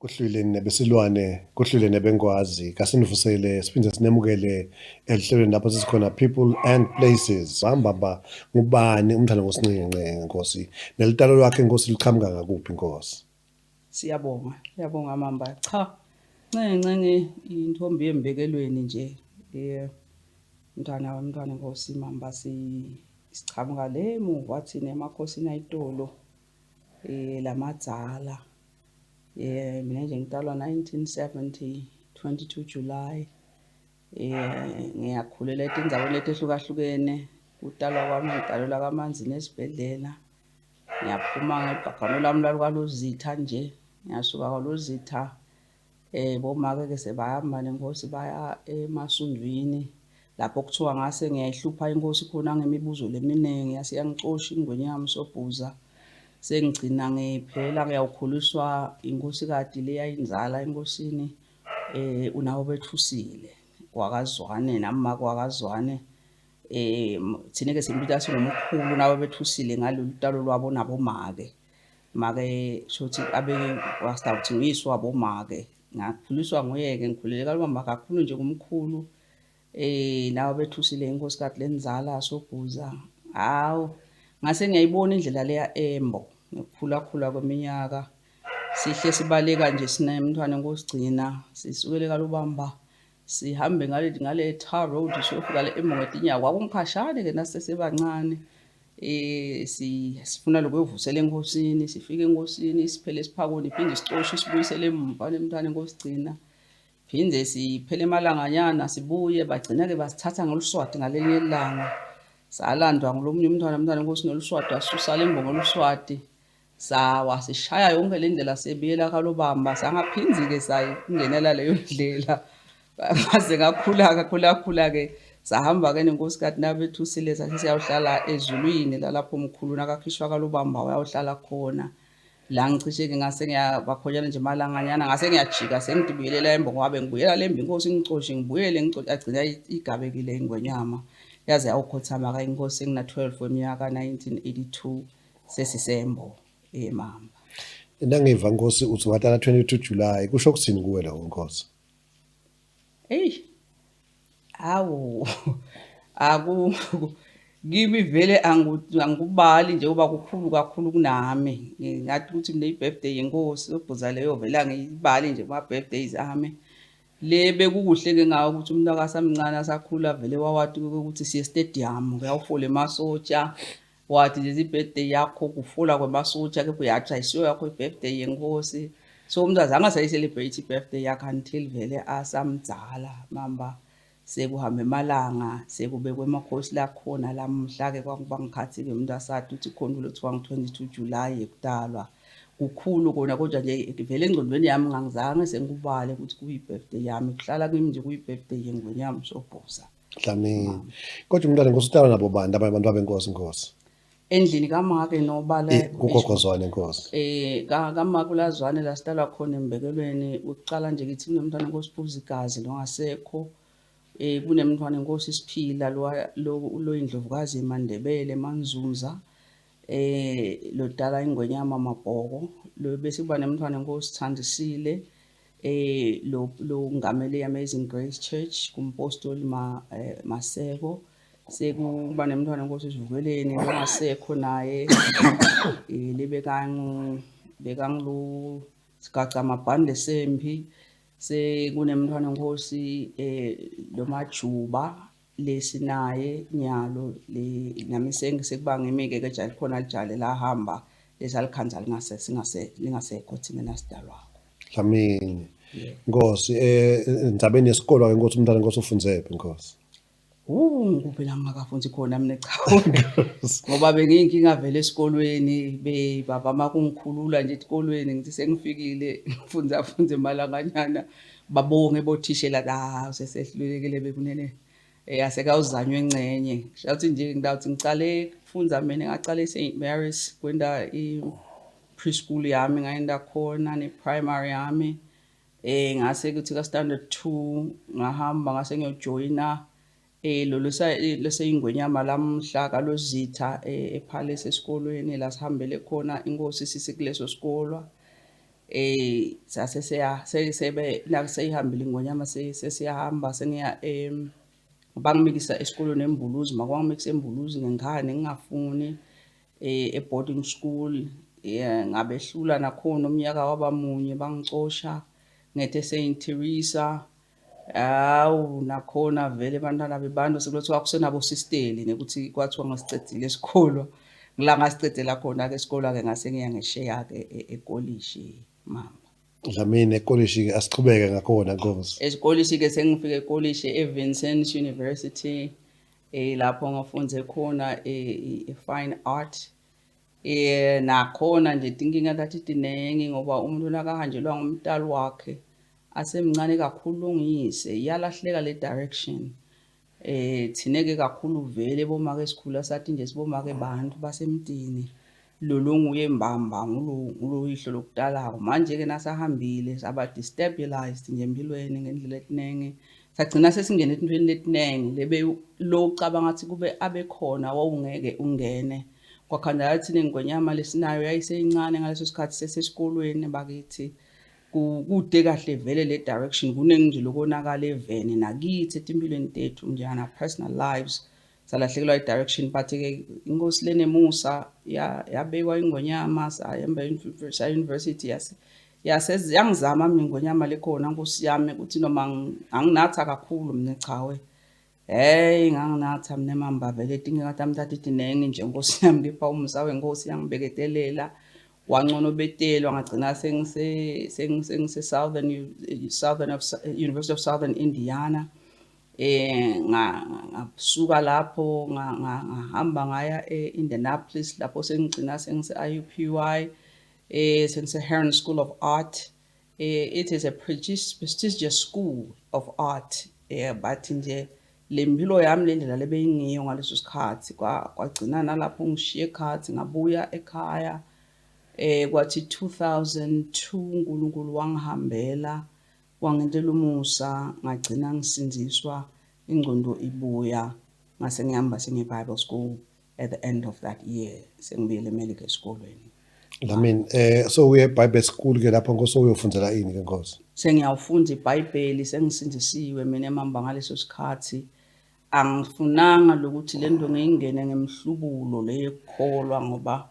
Kuhlwile nebesilwane, kuhlwile nebengwazi, kasinivusele siphinde sinemukele elihlelweni lapho sisikhona people and places. Hambamba ngubani umntwana ngosincengencenge Nkosi, nelitalo lwakhe Nkosi liqhamuka ngakuphi Nkosi? Siyabonga, siyabonga Mamba. Cha, ncenge ncenge intombi yembekelweni nje. Eh mntwana wemntwana Nkosi Mamba si sichamuka le muva thina emakhosini ayitolo eh lamadzala. Eh mina nje ngitalwa 1970 22 July. Eh ngiyakhulela etindzaweni letehlukahlukene. Kutalwa kwami ngitalelwa kaManzini esibhedlela. Ngiyaphuma ngebhagano lami lalukaLozitha nje. Ngiyasuka kwaLozitha eh bomake ke sebahamba nenkosi baya eMasundwini lapho kuthiwa ngase ngiyayihlupha inkosi khona ngemibuzo leminingi yase yangicosha ingwenyama Sobhuza. Sengigcina ngiphela ngiyawukhuliswa inkosikati le yayinzala enkosini eh unawo bethusile kwakaZwane nami makwakaZwane eh thina ke simbiza singumkhulu nawe bethusile ngalolu talo lwabo nabomake make shothi abe wasitawuthi nguyise wabomake ngakhuliswa nguye-ke ngikhulele kalubamba kakhulu nje ngumkhulu Eh nawe bethusile inkosikazi lenzala Sobhuza. Hawu ngase ngiyayibona indlela leya embo ngokukhula khula kweminyaka. Sihle sibaleka nje sinemntwana enkosigcina sisukele kalubamba sihambe ngale ngale tar road siyofika le embo ngetinyawo kwakungikhashane ke nasesebancane eh sifuna lokuyovusela enkosini sifike enkosini siphele esiphakweni iphinde sicoshe sibuyisele emva nemntwana enkosigcina Phinde siphele emalanganyana sibuye bagcina-ke basithatha ngoluswati ngalinye ilanga. Salandwa ngulomunye umntwana, umntwana inkosi noluswati wasusa le mbongo oluswati. Sawa sishaya yonke le ndlela sebuyela kalobamba sangaphindzi-ke sayingenela leyo ndlela. Ngaze ngakhula kakhula khula-ke sahamba-ke nenkosikati nabethusile sase siyawuhlala ezulwini lalapho umkhulu nakakhishwa kalobamba wayawuhlala khona. La ngicishe-ke ngase ngiyabakhonyana nje malanganyana ngase ngiyajika sengidibuyele embo ngoba bengibuyela lembi inkosi ingicoshe ngibuyele ngicoshe agcina igabekile ingwenyama yaze yawukhothama-ka inkosi engina-12 weminyaka 1982 sesisembo emamba. Nangiva nkosi uthi watala 22 July kusho kuthini kuwe lokho nkosi? Eyi Hawu, aku kimi vele angikubali nje uba kukhulu kakhulu kunami. Ngingathi ukuthi mina i-birthday yenkosi yobhuza leyo vele angiyibali nje kuma-birthdays ami. Le bekukuhle-ke ngawo ukuthi umuntu akasamncane asakhula vele wawati ukuthi siye estediyamu kuyawufola emasotsha. Wathi nje i-birthday yakho kufola kwemasotsha kepha uyathi ayisiyo yakho i-birthday yenkosi. So umuntu azange asayi-celebrate i-birthday yakhe until vele asamdzala mamba sekuhambe emalanga sekubekwe emakhosi lakhona lamuhla-ke kwakuba ngikhathi-ke umuntu asathi ukuthi khona ulothiwa ngu-22 July yekudalwa kukhulu kona kodwa nje vele engcondweni yami ngangizange sengikubale ukuthi kuyi-birthday yami kuhlala kimi nje kuyi-birthday yengwenyama Sobhuza. Dlamini. Kodwa umntwana inkosi uhlala nabo bantu abanye abantu babenkosi inkosi. Endlini kamake nobala eh, kugogo Zwane inkosi. Eh kamake ulazwane la sihlala khona embekelweni ukuqala nje kithi kunomntwana inkosi phuza igazi longasekho. Eh kunemntwana inkosi isiphila lo lo indlovukazi eMandebele eManzunza. Eh lodala ingwenyama Mabhoko lo bese kuba nemntwana inkosi Thandisile eh lo lo ngamele Amazing Grace Church kumpostoli ma eh, Maseko sekuba nemntwana inkosi Sivukeleni longasekho naye eh lebekangu bekangu sigaca amabhande sempi sekunemntwana inkosi eh lomajuba lesinaye nyalo le nami sekuba ngimi-ke ke jali khona lijale lahamba lesalikhandza lingase singase lingasekho thina nasidalwako. Dlamini. Nkosi eh endzabeni yesikolo ke Nkosi umntwana Nkosi ufundzephi Nkosi? Kuphi la ngingakafundi khona mina cha. Ngoba bengiyinkinga vele esikolweni bebavama kungikhulula nje esikolweni ngithi sengifikile ngifundza fundza emalanganyana babonge bothishela la sesehlulekile bekunene eh asekawuzanywa engcenye shuthi nje ngidawuthi ngicale kufundza mina ngacala eSt Mary's kwenda i preschool yami ngayenda khona ne primary yami eh ngase kuthi ka standard 2 ngahamba ngase ngiyojoyina eh lolu leseyingwenyama lamhla kalozitha eh, ePalace esikolweni la sihambele khona inkosi sisikuleso sikolwa. Sase seya sebe naseyihambile ingonyama sesiyahamba sengiya bangimikisa esikolweni eMbuluzi, makwangimikisa eMbuluzi ngenkhani ngingafuni e-boarding school. Ngabehlula nakhona umnyaka waba munye bangicosha, ngethe Saint Theresa. Hawu, nakhona vele bantwana bebantu sekulothiwa kusenabosisteli nekuthi kwathiwa ngisicedzile esikolwa. Ngila ngasicedzela khona-ke esikolwa-ke ngase ngiya ngesheya-ke ekolishi mama. Dlamini ekolishi-ke asichubeke ngakhona Nkosi. Ekolishi-ke sengifike ekolishi e-Vincennes University lapho ngafundze khona i-fine art. Nakhona nje tinkinga tathi tinengi ngoba umuntu nakahanjelwa ngumntali wakhe asemncane kakhulu ongiyise iyalahleka le direction. Thine-ke kakhulu vele bomake sikhula sathi nje sibomake bantu basemtini lo nguye mbamba ngulo yihlo lokutalako. Manje-ke nasahambile saba destabilized nje empilweni ngendlela etinengi. Sagcina sesingena etintweni letinengi lebe lo ucabanga ngathi kube abe khona wawungeke ungene. Kwakhandeka thina ingonyama lesinayo yayiseyincane ngaleso sikhathi sesesikolweni bakithi. Kude kahle vele le direction, kuningi nje lokonakala eveni nakithi etimpilweni tethu nje on our personal lives. Salahlekelwa i-direction, but-ke inkosi lenemusa yabekwa ingonyama, sahamba saya university yase yangizama mina ingonyama lekhona nkosi yami ukuthi noma anginatha kakhulu mina chawe. Hey, nganginatha mina mamba vele tinkinga tami tatitinengi nje nkosi yami, kepha umusa wenkosi yangibeketelela. Wangcono betelwa ngagcina sengise sengise Southern Southern of University of Southern Indiana. Ngasuka lapho ngahamba ngaya e-Indianapolis lapho sengigcina sengise IUPUI, sengise Herron School of Art. It is a prestigious school of art. But nje le mpilo yami le ndlela lebeyingiyo ngaleso sikhathi kwagcina nalapho ngishiye ekhathi ngabuya ekhaya. Kwathi 2002 uNkulunkulu wangihambela wangentela umusa ngagcina ngisindziswa ingcondo ibuya ngase ngihamba sengiye Bible school at the end of that year sengibuyele eMelika esikolweni. Dlamini so uye Bible school ke lapho Nkosi uyofundzela ini ke Nkosi? Sengiyawufunda iBhayibheli sengisindisiwe mina emamba ngaleso sikhathi. Angifunanga lokuthi le nto ngiyingene ngemhlubulo le yokukholwa ngoba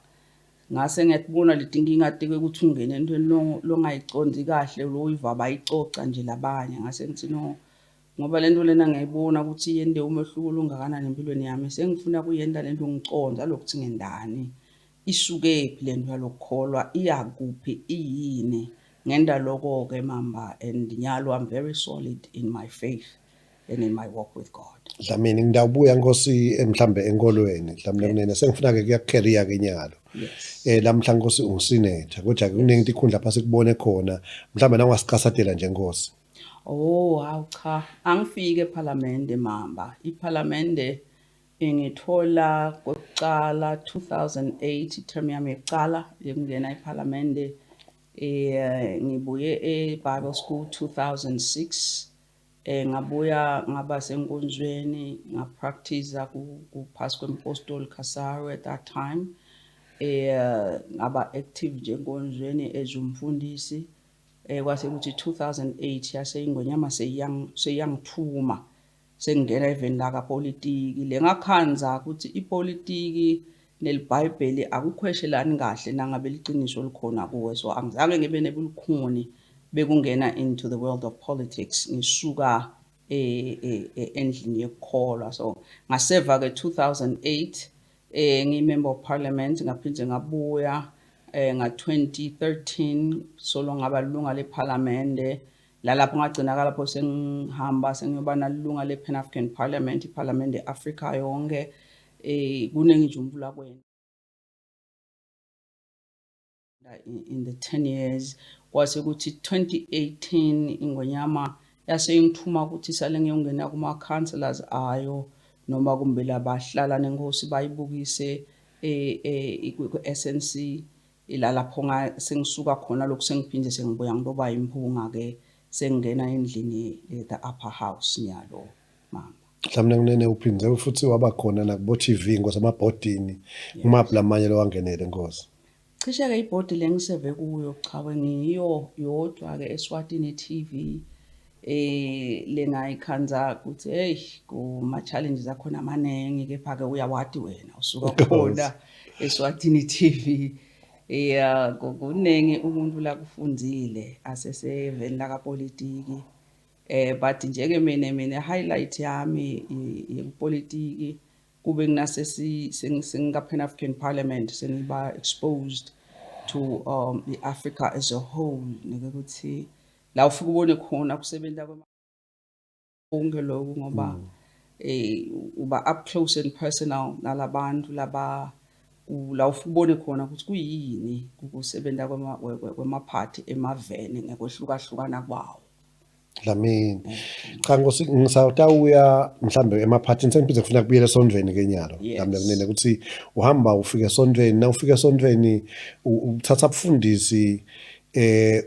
ngase ngiyakubona leti nkinga tike ukuthi ungene entweni longayicondi kahle lo uyiva bayicoca nje labanye. Ngase ngithi no, ngoba lento lena ngiyayibona ukuthi yende umehluko olungakanani empilweni yami, sengifuna kuyenta lento ngicondza lokuthi ngendani, isukephi lento yalokukholwa, iyakuphi, iyini. Ngenda loko-ke mamba and nyalo I'm very solid in my faith and in my walk with God. Dlamini ngidawubuya Nkosi mhlambe enkolweni Dlamini kunene sengifuna ke kuya career ke nyalo. Yes. Lamhla Nkosi ungisenator kodwa ke kuningi tikhundla lapha sikubone khona mhlambe nawungasicasatela nje Nkosi. Oh, hawu cha, angifike ePhalamende mamba. IPhalamende ingithola kokuqala 2008, term yami yokuqala yokungena ePhalamende. Ngibuye e-Bible School 2006. Ngabuya ngaba senkonzweni ngapractice kuphasi kwempostoli Kasaro at that time. Ngaba active nje enkonzweni as umfundisi. Kwase kuthi 2008 yase ingonyama seyangithuma sengingena eveni lakapolitiki. Le ngakhandza ukuthi ipolitiki neliBhayibheli akukhweshelani kahle nangabe liciniso likhona kuwe. So angizange ngibe nebulukhuni bekungena into the world of politics ngisuka endlini yokukholwa. So ngaseva ke 2008 ngiyi-member of parliament, ngaphinde ngabuya nga 2013 solo ngaba lilunga lephalamende. Lalapho ngagcina lapho sengihamba sengiyoba nalilunga le-Pan African Parliament, iPhalamende e-Afrika yonke. Kuningi nje umvula kwena in the 10 years. Kwase kuthi 2018 ingonyama yase ingithuma ukuthi sale ngiyongena kuma councillors ayo noma kumbe labahlala nenkosi bayibukise ku-SNC. Ila lapho sengisuka khona lokhu sengiphinde sengibuya ngiloba imphunga ke sengingena endlini the upper house nyalo mama. Mhlawumbe kunene uphindze futhi waba khona nakubo TV Nkosi amabhodini, ngumaphi lamanye lowangenele Nkosi? Cishe-ke ibhodi lengiseve kuyo chawe ngiyo yodwa-ke eSwatini TV lengayikhandza ukuthi hey, kuma challenges akhona amaningi, kepha-ke uyawati wena usuka khona eSwatini TV. Yeah, kuningi umuntu lakufundzile aseseveni lakapolitiki. But nje-ke mina highlight yami yekupolitiki kube kunase senginga Pan African Parliament, sengiba exposed to the Africa as a whole, nekuthi la ufike ubone khona kusebenza konke lokhu, ngoba uba up close and personal nalabantu laba la ufike ubone khona ukuthi kuyini ukusebenza kwemaphathi emaveni ngekwehlukahlukana kwawo. Dlamini. Cha Nkosi, ngisawutawuya mhlambe emaphathini, sengiphinde kufuna kubuyela esontweni ke nyalo. Dlamini, kunene ukuthi uhamba ufike esontweni, na ufika esontweni uthatha abufundisi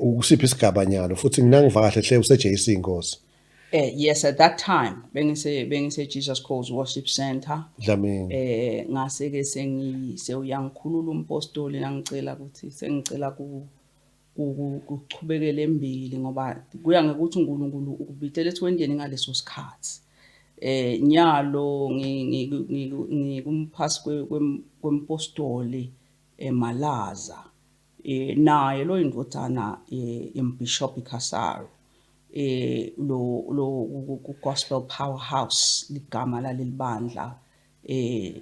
ukusiphi isigaba nyalo, futhi nginangiva kahle hle use JC, Nkosi? Yes, at that time bengise Jesus Calls Worship Center. Dlamini. Ngase ke sengi sewuyangikhulula umpostoli nangicela ukuthi sengicela ku kuchubekela embili, ngoba kuya ngekuthi uNkulunkulu ukubitela ethwendeni ngaleso sikhathi. Nyalo ngikumphasi kwempostoli eMalaza, naye lo indodana yembishop Kasaro, lo ku Gospel Powerhouse ligama laleli bandla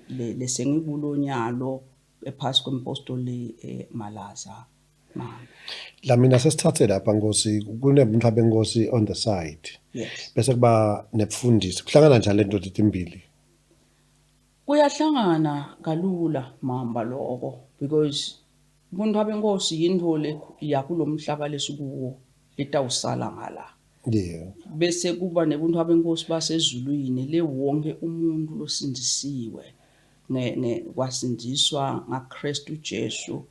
lesengikulo nyalo ephasi kwempostoli Malaza, mama. Dlamini, sesithathe lapha Nkosi, kunemuntu abenkosi on the side. Yes. Bese kuba nebufundisi. Kuhlangana njani lento letimbili? Kuyahlangana kalula, mamba, lokho, because ubuntu abenkosi yintfo le yakulomhlaba lesikuwo letawusala ngala. Bese kuba nebuntu abenkosi basezulwini, le wonke umuntu losindisiwe nge nge wasindziswa ngaKristu Jesu,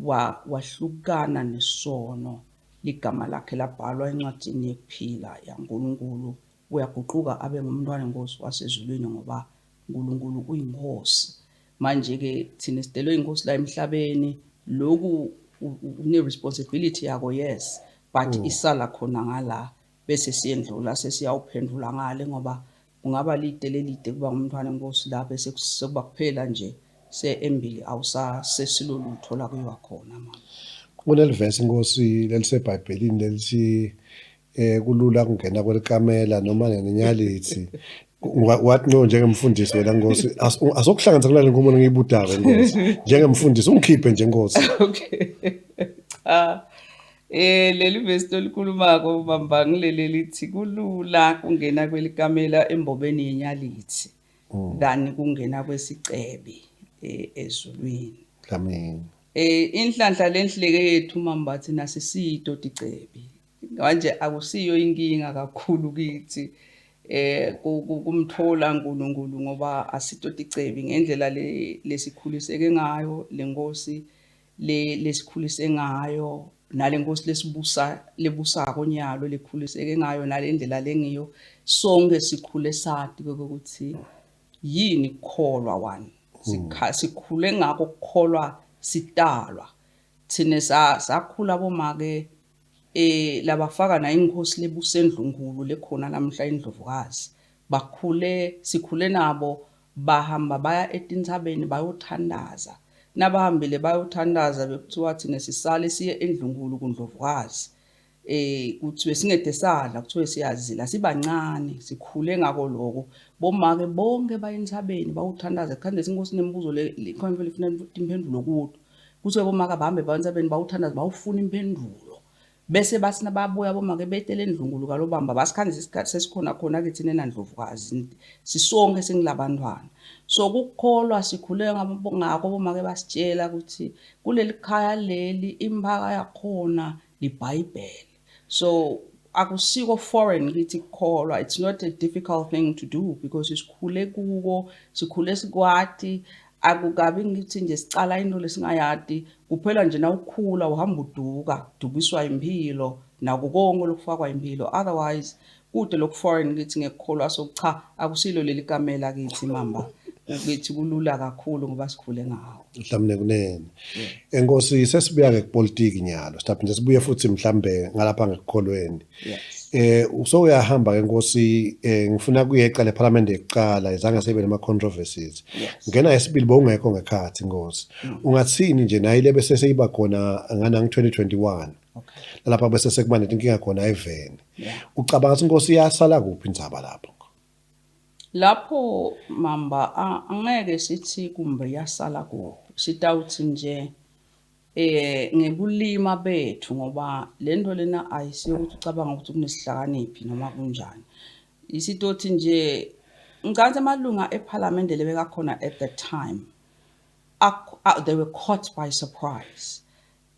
wa wahlukana nesono, ligama lakhe labhalwa encwadini yekuphila yaNkulunkulu, uyaguquka abe ngumntwana wenkosi wasezulwini, ngoba uNkulunkulu uyinkosi. Manje ke thina sidelwe inkosi la emhlabeni, lokhu une responsibility yako, yes, but isala khona ngala, bese siyendlula sesiyawuphendula ngale, ngoba kungaba lide lelide kuba ngumntwana enkosi la, bese sekuba kuphela nje se embili, awusasesilolutho la kuyiwa khona, mama. Kunelivesi, Nkosi, leliseBhayibhelini lelithi kulula kungena kwelikamela noma nenyalithi. Wathi no, njengemfundisi wena Nkosi, asokuhlanganisa kulale nkomo ngiyibudako, Nkosi. Njengemfundisi ungikhiphe nje, Nkosi. Okay, cha, leli verse lolikhulumako, bamba, ngileli lithi kulula kungena kwelikamela embobeni yenyalithi than kungena kwesicebi ezulwini. Amen. Inhlanhla lenhleke yethu, mamba, thina sisito ticebi. Manje akusiyo inkinga kakhulu kithi kumthola uNkulunkulu, ngoba asito ticebi ngendlela le lesikhuliseke ngayo, lenkosi le lesikhulise ngayo, nale nkosi lesibusa lebusako nyalo lekhuliseke ngayo, nalendlela lengiyo, sonke sikhule sati ukuthi yini kukholwa. One sikhule ngako kukholwa, sitalwa thina, sakhula bomake labafaka na inkosi lebusendlunkulu lekhona lamhla, indlovukazi, bakhule sikhule nabo, bahamba baya etintsabeni bayothandaza. Nabahambile bayothandaza, bekuthiwa thina sisale siye endlunkulu kundlovukazi. Kuthiwe singede sadla, kuthiwe siyazila sibancane. Sikhule ngako lokho, bomake bonke baye entsabeni bawuthandaza, khandese inkosi nemibuzo le khona lefuna imphendulo kuto. Kuthiwe bomake abahambe baye entsabeni bawuthandaza, bawufuna imphendulo, bese bathi nababuya bomake betele endlunkulu kalobamba, basikhandise isikhathi sesikhona khona ke thina nandlovukazi sisonke singilabantwana. So kukholwa sikhule ngako, bomake basitshela ukuthi kuleli khaya leli imphaka yakhona liBhayibheli. So akusiko foreign kithi kukholwa. It's not a difficult thing to do because sikhule kuko, sikhule sikwati. Akukabi ngithi nje sicala into lesingayati kuphela nje. Nawukhula uhamba uduka, dukiswa impilo nako konke lokufakwa impilo, otherwise kude loku foreign kithi ngekukholwa. So cha, akusilo leli kamela kithi, mamba. Kukithi kulula kakhulu ngoba sikhule ngawo. Mhlawumbe kunene. Enkosi, sesibuya ke kupolitiki nyalo. Siphinde sibuye futhi mhlambe ngalapha ngekukholweni. Yes. Usowuyahamba ke Nkosi, ngifuna kuyeqa le parliament ekuqala izange sebe nama controversies. Yes. Ngena esibili bowungekho ngekhathi Nkosi. Ungathini nje nayi lebe seseyiba khona ngana 2021. Okay. Lapha bese sekuba netinkinga khona eveni. Yeah. Ucabanga ukuthi Nkosi iyasala kuphi indzaba lapho? Lapho Mamba, angeke sithi kumbe yasala kuphi. Sitawuthi nje ngebulima bethu, ngoba lento lena ayisiyo ukuthi ucabanga ukuthi kunesihlakaniphi noma kunjani. Isitothi nje ngicabanga amalunga ePhalamende lebekakhona at the time, they were caught by surprise.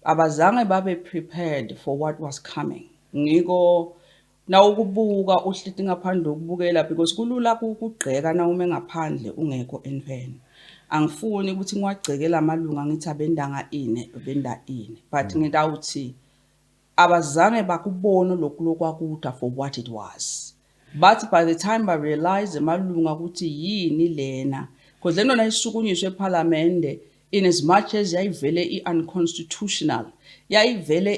Abazange babe prepared for what was coming. Ngiko nawukubuka uhliti ngaphandle ukubukela, because kulula kugqeka nawume ngaphandle ungekho entweni. Angifuni ukuthi ngiwagceke lamalunga ngithi abendanga ini, benda ini, but ngitawuthi abazange bakubone lokhu lokwakuda for what it was. But by the time ba realize emalunga ukuthi yini lena, because lento nayisukunyiswe ePhalamende, in as much as yayivele i-unconstitutional, yayivele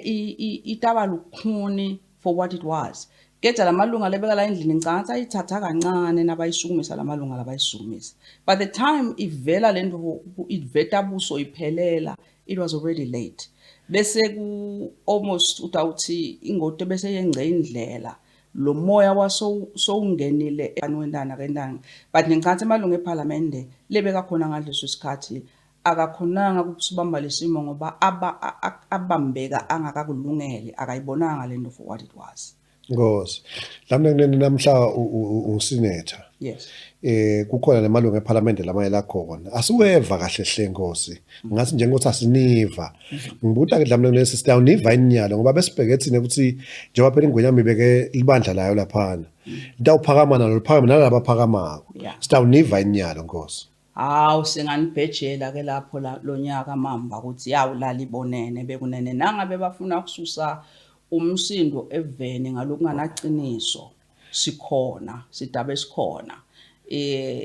itaba lukhuni for what it was. Keda lamalunga lebeka la endlini, ngicabanga ukuthi ayithatha kancane nabayisukumisa lamalunga labayisukumisa. By the time ivela lento, iveta buso iphelela, it was already late. Bese ku almost utawuthi ingoti bese yengce indlela, lo moya waso sowungenile wentana kentana. But ngicabanga amalunga ePhalamende lebeka khona ngaleso sikhathi akakhonanga ukusibamba lesimo, ngoba abambeka angakakulungeli, akayibonanga lento for what it was. Nkosi. Mhlawumbe kunene namhla ungisinetha. Yes. Kukhona namalungu ePhalamende lamanye la khona. Asiweva kahle hle Nkosi. Ngathi nje ukuthi asiniva. Ngibuta ke dlamini lesi sitawuniva inyalo, ngoba besibheke thina ukuthi njengoba phela ingwenyama ibeke libandla layo laphana. Litawuphakama nalo, liphakame nalaba phakamako. Sitawuniva inyalo Nkosi. Hawu, singanibhejela ke lapho lo nyaka Mamba ukuthi yawulala ibonene bekunene, nangabe bafuna ukususa umsindo eveni ngalokunganaciniso, sikhona sidabe sikhona,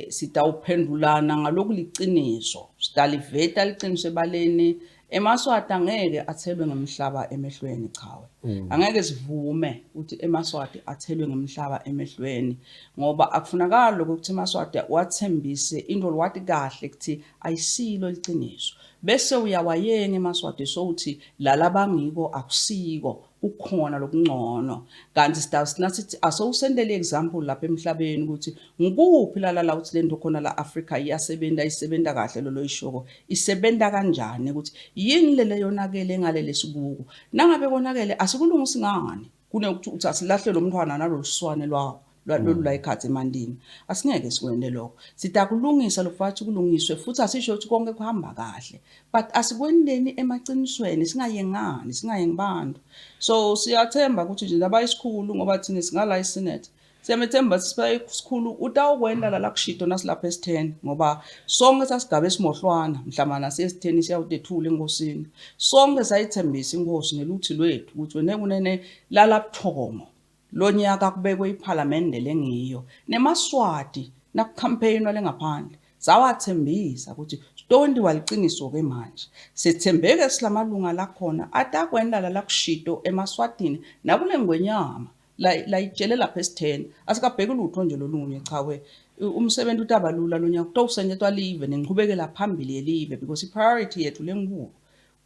sitawuphendulana ngalokuliciniso, sitaliveta liciniso ebaleni. EmaSwati angeke athelwe ngemhlaba emehlweni, chawe. Angeke sivume ukuthi emaSwati athelwe ngemhlaba emehlweni, ngoba akufunakali lokho ukuthi emaSwati wathembise into lwati kahle ukuthi ayisilo liciniso, bese uyawayenga emaSwati sowuthi lalabangiko akusiko, kukhona lokungcono. Kanti sithi asowusendele example lapha emhlabeni ukuthi ngikuphi la la uthi lento khona la Africa iyasebenza, isebenza kahle, lo loyishoko isebenza kanjani, ukuthi yini le yonakele ngalele sikuko. Nangabe konakele, asikulungisi ngani, kunekuthi uthi asilahle lo mntwana naloluswane lwawo lolu la ikhathi emandini. Asingeke sikwende lokho, sitakulungisa lokufanele kulungiswe, futhi asisho ukuthi konke kuhamba kahle, but asikwendeni emaqinisweni, singayengani, singayengi bantu. So siyathemba ukuthi nje nabayisikhulu, ngoba thina singala iSenate, siyamethemba sikhulu utawukwenda la lakushito nasilapha esitheni, ngoba sonke sasigaba esimohlwana mhlawumbe siyesitheni siyawutethula enkosini. Sonke sayithembisa inkosi ngeluthi lwethu ukuthi wena kunene lalabuthongo lo nyaka kubekwe iphalamende lengiyo nemaSwati nakucampaignwa lengaphandle, sawathembisa ukuthi sitowentiwa liciniso-ke. Manje sethembeke silamalunga lakhona atakwenda la lakushito emaSwatini nakule ngwenyama layitshele lapha esitheni. Asikabheki lutho nje lolunye, chawe. Umsebenzi utaba lula lo nyaka, kutowusenyetwa live nenchubekela phambili yelive, because i-priority yethu lenkulu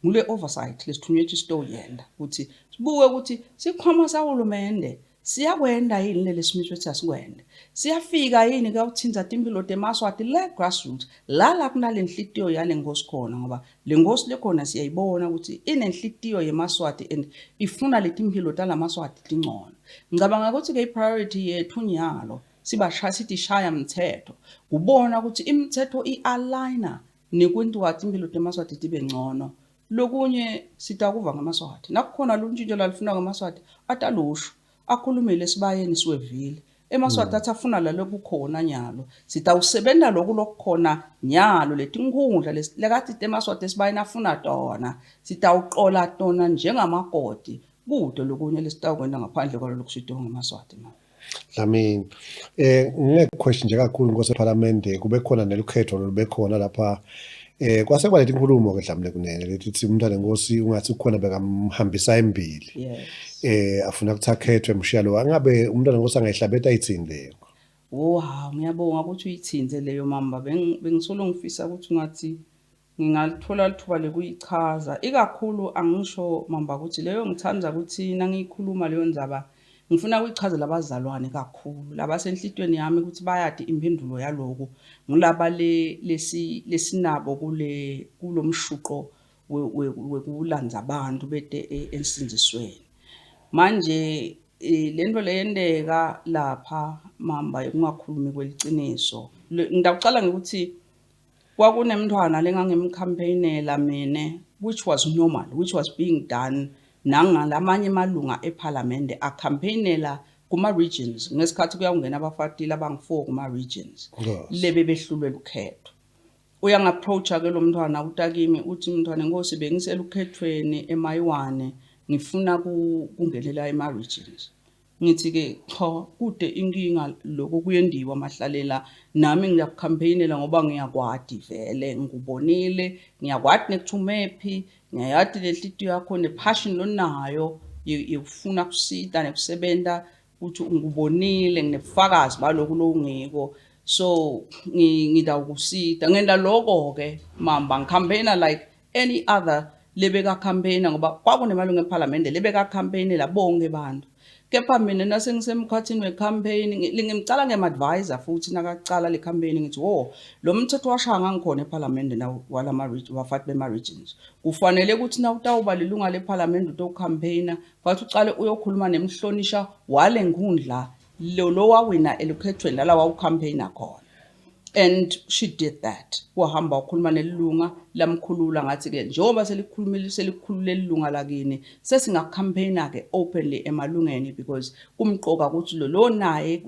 ngule oversight lesithunywe ethi sitoyenda, ukuthi sibuke ukuthi sikhwama sahulumende siyakwenda yini leli simiso ethi asikwende, siyafika yini kuyawuthinta timpilo temaSwati le grassroots la kunale nhliziyo yale nkosi khona, ngoba le nkosi lekhona siyayibona ukuthi inenhlitiyo yemaSwati and ifuna leti mphilo talamaSwati tingcono. Ngicabanga ukuthi-ke i-priority yethu nyalo sibashaya sithi shaya mthetho, kubona ukuthi imithetho i-aligner nekwentiwa timphilo temaSwati tibe ngcono. Lokunye sitakuva ngamaSwati nakukhona luntshintsho lalifuna ngamaSwati, atalusho akhulumile esibayeni siwevile emaSwati athi afuna lalo kukhona nyalo, sitawusebenta loku lokukhona nyalo. Letinkhundla lekathi temaSwati esibayeni afuna tona, sitawuqola tona njengamakoti. Kude lokunye lesitawukwenta ngaphandle kwalolo kushiwo ngemaSwati ma. Dlamini, ngine question nje kakhulu, Nkosi ePhalamende. Kube khona nelukhetho lolube khona lapha, kwase kuba letinkulumo ke, Dlamini, kunene letithi umntwana Nkosi ungathi kukhona bekamhambisa embili. Afuna ukuthi akhethwe mshiya lo. Angabe umntwana Nkosi angayihlabeta ithini leyo? Oh hawu, ngiyabonga ukuthi uyithinze leyo, mamba. Bengisolo ngifisa ukuthi ungathi ngingalithola lithuba lekuyichaza. Ikakhulu angisho, mamba, ukuthi leyo ngithanda ukuthi nangiyikhuluma leyo ndzaba ngifuna ukuyichazela abazalwane kakhulu labasenhlitweni yami ukuthi bayati imphendulo yaloku ngulaba le lesi lesinabo kule kulomshuqo wekulandza abantu bete ensindzisweni. Manje lento leyenteka lapha, mamba, yokungakhulumi kweliciniso, ngitawucala ngekuthi kwakunemntwana lengangimcampaignela mine, which was normal, which was being done nangalamanye amalunga ephalamende acampaignela kuma-regions ngesikhathi kuyawungena abafati labangu-4 kuma-regions lebe behlulwe lukhetho. Uyangapproacha ke lo mntwana, utakimi, uthi, "Mntwana Nkosi, bengiselukhethweni eMayiwane, ngifuna kungenela ema-regions." Ngithi-ke, "Cha, kude inkinga lokho kuyendiwa mahlalela, nami ngiyakucampaignela ngoba ngiyakwati vele, ngikubonile, ngiyakwati nekuthi umephi, ngiyayati lenhlitiyo yakho nepassion lonayo yekufuna kusita nekusebenta, ukuthi ngikubonile, nginebufakazi baloku lowungiko, so ngitawukusita." Ngenta loko-ke, mamba, ngicampaigna like any other lebeka-campaigna, ngoba kwakunemalunga ephalamende lebeka-campaignela bonke bantu. Kepha mina nasengisemkhathini we-campaign ngimcala ngem-advisor futhi nakacala le campaign, ngithi, "Wo, lo mthetho washaya ngangikhona ephalamende na walama wafati bema-regions, kufanele ukuthi na utawuba lilunga lephalamende utocampaigna, kwathi ucale uyokhuluma nemhlonisha wale nkundla lo wawina elukhethweni lala wawucampaigna khona." And she did that, wahamba wakhuluma nelilunga, lamkhulula. Ngathi-ke, njengoba selikhulumile, selikhulule ilunga lakini, sesingacampaigna-ke openly emalungeni, because kumqoka ukuthi lo naye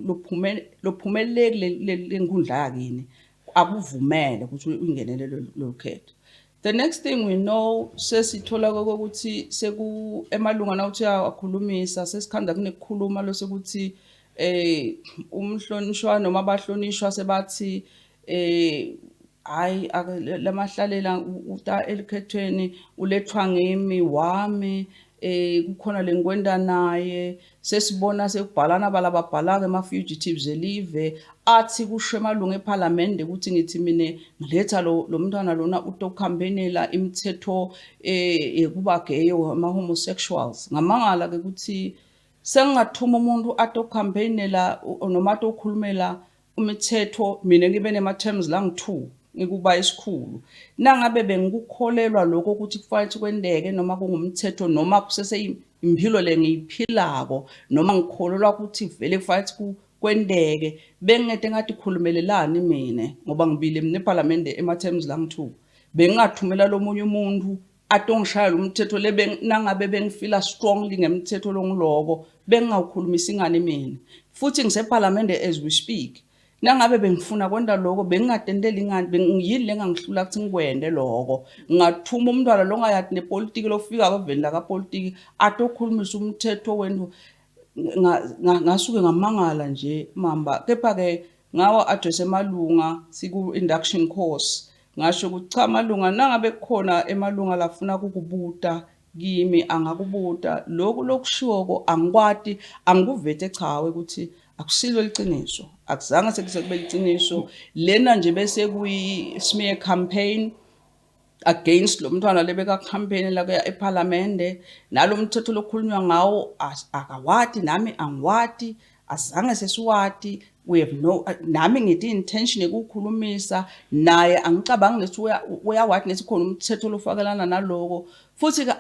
lophumelele kule nkundla yakini akuvumele ukuthi ungenele lolu khetho. The next thing we know, sesithola kokuthi seku emalunga nawuthi uyawakhulumisa, sesikhanda kunekukhuluma losekuthi umhlonishwa noma abahlonishwa sebathi hayi, lamahlalela uta elikhethweni ulethwa ngimi wami, kukhona lengikwenda naye. Sesibona sekubhalana balababhala-ke ama-fugitives elive, athi kusho emalunga ephalamende ukuthi ngithi mina ngiletha lo mntwana lona utocampaignela imithetho yekuba gay or ama-homosexuals. Ngamangala-ke ukuthi sengingathuma umuntu atocampaignela noma atokhulumela umithetho, mina ngibe nema-terms langu-2 ngikuba isikhulu. Nangabe bengikukholelwa lokho ukuthi kufanele kwenteke, noma kungumthetho, noma kusese impilo le ngiyiphilako, noma ngikholelwa ukuthi vele kufanele kwenteke, bengingete ngathi khulumelelani mina, ngoba ngibile mina ephalamende ema-terms langu-2, bengingathumela lomunye umuntu atongishayela umthetho le. Nangabe bengifila strongly ngemthetho longiloko, bengingawukhulumisi ingani mina futhi ngisephalamende as we speak? Nangabe bengifuna kwenta loko, bengingatenteli ingani? Yini lengangihlula ukuthi ngikwente loko? Ngingathuma umntwana longayati nepolitiki, lofika eveni lakapolitiki, atokhulumisa umthetho wenu? Ngasuke ngamangala nje, mamba. Kepha-ke ngawa address emalunga siku-induction course, ngasho ukuthi, "Cha, malunga, nangabe kukhona emalunga lafuna kukubuta kimi, angakubuta lokhu lokushiwoko. Angikwati, angikuvete chawe ukuthi akusilo liciniso, akuzange sekuze kube liciniso lena nje, bese kuyi-smear campaign against lo mntwana lebeka-campaign la kuya ephalamende. Nalo mthetho lokhulunywa ngawo akawati, nami angiwati, azange sesiwati. We have no, nami ngithi intention ekukhulumisa naye, angicabangi nethi uyawati nethi khona umthetho lofakelana naloko. Futhi ke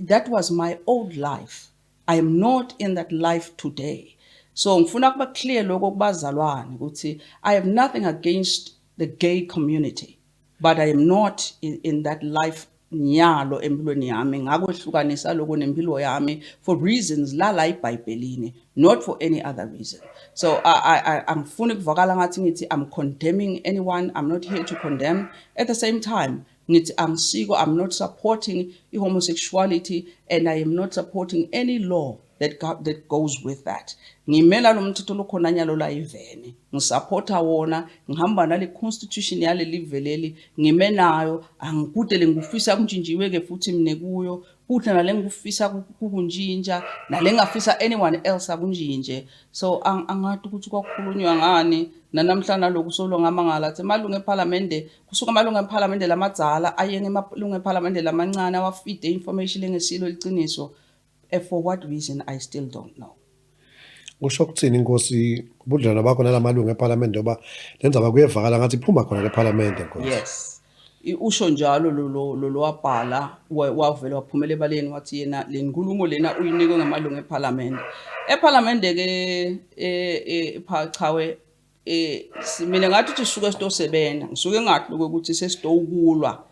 that was my old life. I am not in that life today. So ngifuna kuba clear lokho kubazalwane ukuthi I have nothing against the gay community, but I am not in that life nyalo empilweni yami. Ngakwehlukanisa lokho nempilo yami for reasons lala eBhayibhelini, not for any other reason. So I angifuni kuvakala ngathi ngithi I'm condemning anyone. I'm not here to condemn. At the same time ngithi angisiko, I'm not supporting i-homosexuality and I am not supporting any law. that goes with that. Ngimela lo mthetho lokhona nyalo la ivene, ngisupporta wona, ngihamba nale constitution yaleli veleli, ngime nayo, angikude lengifisa kuntshintshiwe ke futhi mine kuyo, kuhle nale ngifisa kukuntshintsha, nale ngafisa anyone else akuntshintshe. So angathi ukuthi kwakhulunywa ngani nanamhla naloku solo ngamangala athi amalungu ephalamende, kusuka amalungu ephalamende lamadzala aye ngemalungu ephalamende lamancane awafide information engesilo liciniso. For what reason I still don't know. Kusho ukuthini inkosi ubudlelwano bakho nalamalungu ephalamende, ngoba le ndzaba kuyevakala ngathi iphuma khona lephalamende nkosi? Yes. Usho njalo lo wabhala, wavela waphumela ebaleni wathi yena le nkulumo lena uyinikwe ngamalungu ephalamende. Ephalamende ke chawe, mina ngathi ukuthi sisuke sitosebenza, ngisuke ngathi lokuthi sesitokulwa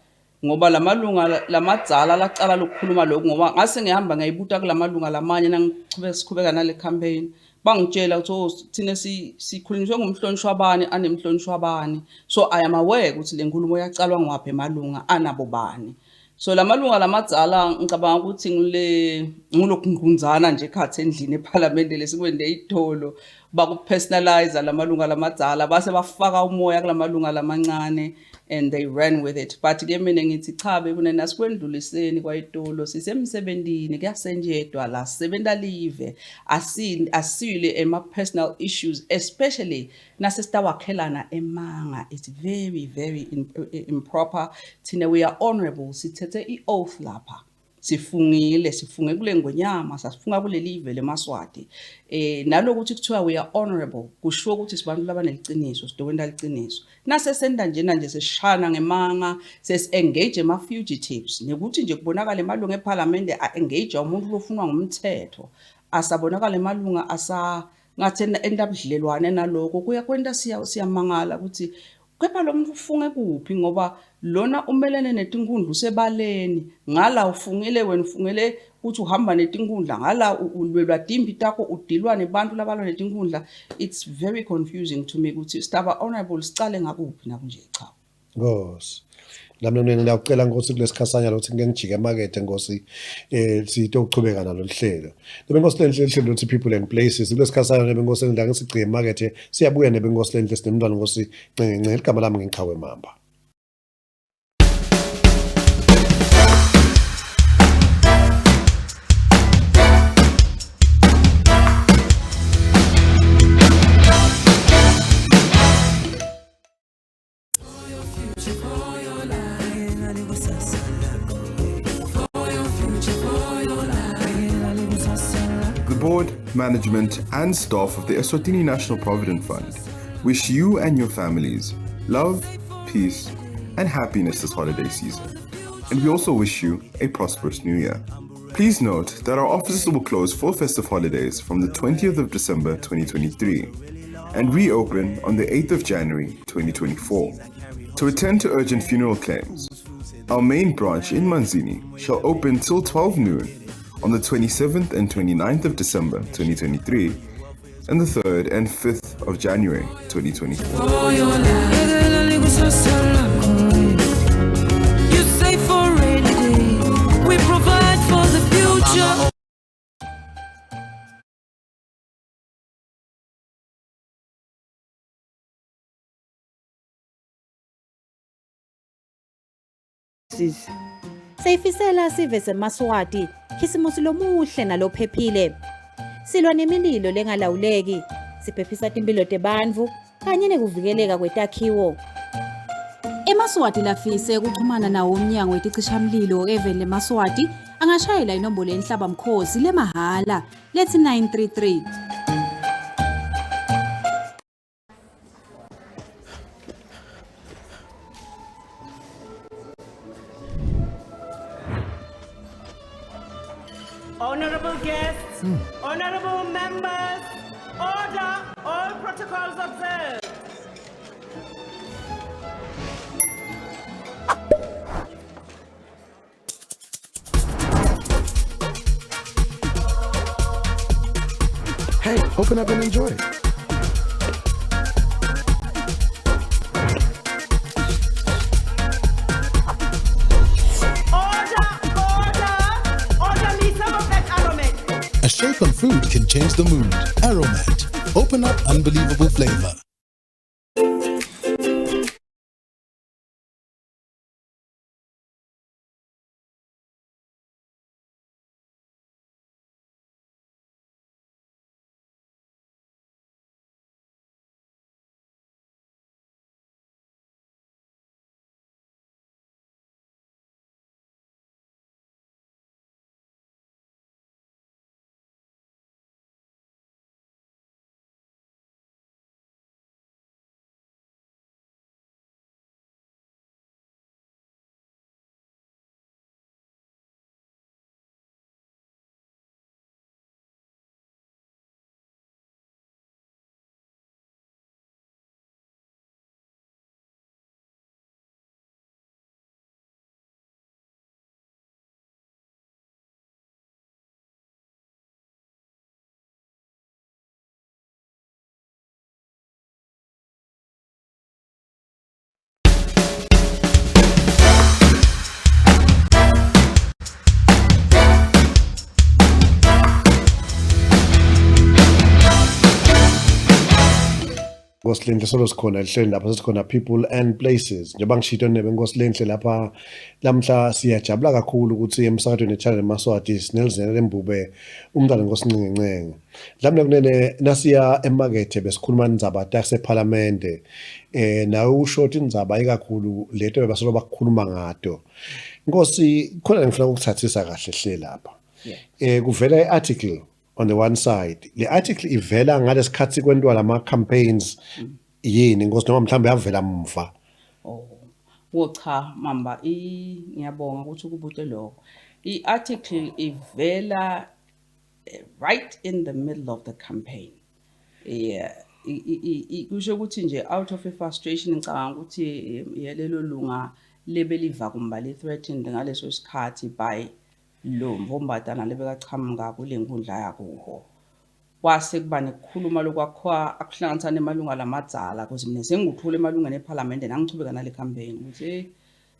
ngoba lamalunga lamadzala lacala lokukhuluma lokhu, ngoba ngase ngihamba ngayibuta kulamalunga lamanye nangichubeka siqhubeka nale campaign, bangitshela ukuthi oh, thina sikhulunyiswe ngumhlonishwa bani anemhlonishwa bani. So I am aware ukuthi le nkulumo yacalwa ngwaphi emalunga anabo bani. So lamalunga lamadzala ngicabanga ukuthi ngile ngulokhu ngunzana nje ekhathi endlini ePhalamende lesikwende itholo bakupersonalize lamalunga lamadzala base bafaka umoya kulamalunga lamancane and they ran with it. But ke mina ngithi cha, bekunena sikwendluliseni kwayitolo, sisemsebentini, kuyasenjedwa la, sisebenta live, asile ema personal issues, especially nasesitawakhelana emanga. It's very very improper. Thina we are honorable, sithethe i-oath lapha, sifungile, sifunge kule ngonyama, sasifunga kuleli live lemaswati. Nalokuthi kuthiwa we are honorable kusho ukuthi sibantu labaneliciniso, sidokwenta liciniso. Nasesenda njena nje sesishana ngemanga, sesi-engage ema-fugitives, nekuthi nje kubonakala emalunga ephalamende a-engage umuntu lofunwa ngumthetho, asabonakala emalunga asa ngathi enta budlelwane naloko, kuyakwenta siyamangala ukuthi kepha lo muntu ufunge kuphi, ngoba lona umelene netinkundla usebaleni, ngala ufungile wena, ufungele ukuthi uhamba netinkundla, ngala ulwelwa timpi takho, udilwa nebantu labalwa netinkundla. It's very confusing to me ukuthi sitaba honorable sicale ngakuphi nakunje cha. Nkosi nami mina ngiyakucela nkosi kulesikhasanya lokuthi ngike ngijike emakethe nkosi, sitokuchubeka nalo lihlelo nebenkosi lenhle, lihlelo lokuthi people and places. Kulesikhasanya nebenkosi engidla ngisigcike emakethe, siyabuya nebenkosi lenhle, sinemntwana nkosi Ncenge Ncenge. Igama lami ngiqhawe Mamba. The board, management, and staff of the Eswatini National Provident Fund wish you and your families love, peace, and happiness this holiday season. And we also wish you a prosperous new year. Please note that our offices will close for festive holidays from the 20th of December 2023 and reopen on the 8th of January 2024. To attend to urgent funeral claims, our main branch in Manzini shall open till 12 noon on the 27th and 29th of December 2023 and the 3rd and 5th of January 2024. You save for rainy day. We provide for the future. Sisi. Seyifisela sive semaSwati khisimusi lomuhle nalophephile. Silwa nemililo lengalawuleki, siphephisa timphilo tebantfu kanye nekuvikeleka kwetakhiwo. EmaSwati lafise kuxhumana nawo umnyango weticishamlilo eveni lemaSwati angashayela inombolo yenhlabamkhosi lemahhala lethi 933. Honorable guests, honorable members, order, all protocols observed. Hey, open up and enjoy. Order, order, order me some of that aromat. shake on food can change the mood. Aromat. Open up unbelievable flavor. Nkosi solo sikhona ehlelweni lapha sesikhona people and places. Njengoba ngishito nebe Nkosi Lenhle lapha lamhla, siyajabula kakhulu ukuthi emsakazweni ne-channel Maswati sinelizene lembube umntwana Nkosi Ncengencenge. Mhlawumbe kunene nasiya emakethe besikhuluma indzaba tasephalamende, nawe usho ukuthi indzaba ikakhulu leto bebasolo bakukhuluma ngato. Nkosi, khona ngifuna ukukuthathisa kahle hle lapha. Kuvela i-article on the one side, le article ivela ngalesikhathi kwentwa lama campaigns yini Nkosi, noma mhlawumbe yavela mva? Oh. Wo cha Mamba, ngiyabonga ukuthi ukubute lokho. I-article ivela right in the middle of the campaign. Yeah, kusho ukuthi nje out of a frustration, ngicabanga ukuthi yelelo lunga lebeliva kumba le threatened ngaleso sikhathi by lo mvombatana lebekachamuka kule nkundla yakubo. Kwase kuba nekukhuluma lokwakhiwa akuhlanganisa nemalunga lamadzala, because mina sengikuthula emalungeni ephalamende nangichubeka nale campaign ukuthi hey,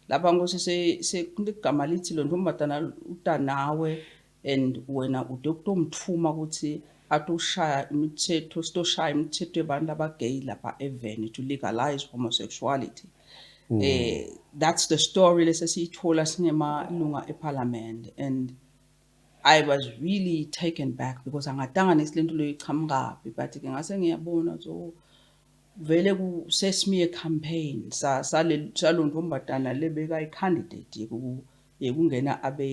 lapha Nkosi, se igama lithi lo ntombazana utanawe and wena ude kutomthuma ukuthi atoshaya imithetho, sitoshaya imithetho yabantu abagay lapha eveni, to legalize homosexuality. That's the story lesesiyithola singemalunga eParliament, and I was really taken back because angatanga nesilento leyo iqhamukaphi, but ke ngase ngiyabona, so vele ku sesmear campaign sa sale salo ntombazana lebeka i-candidate yekungena abe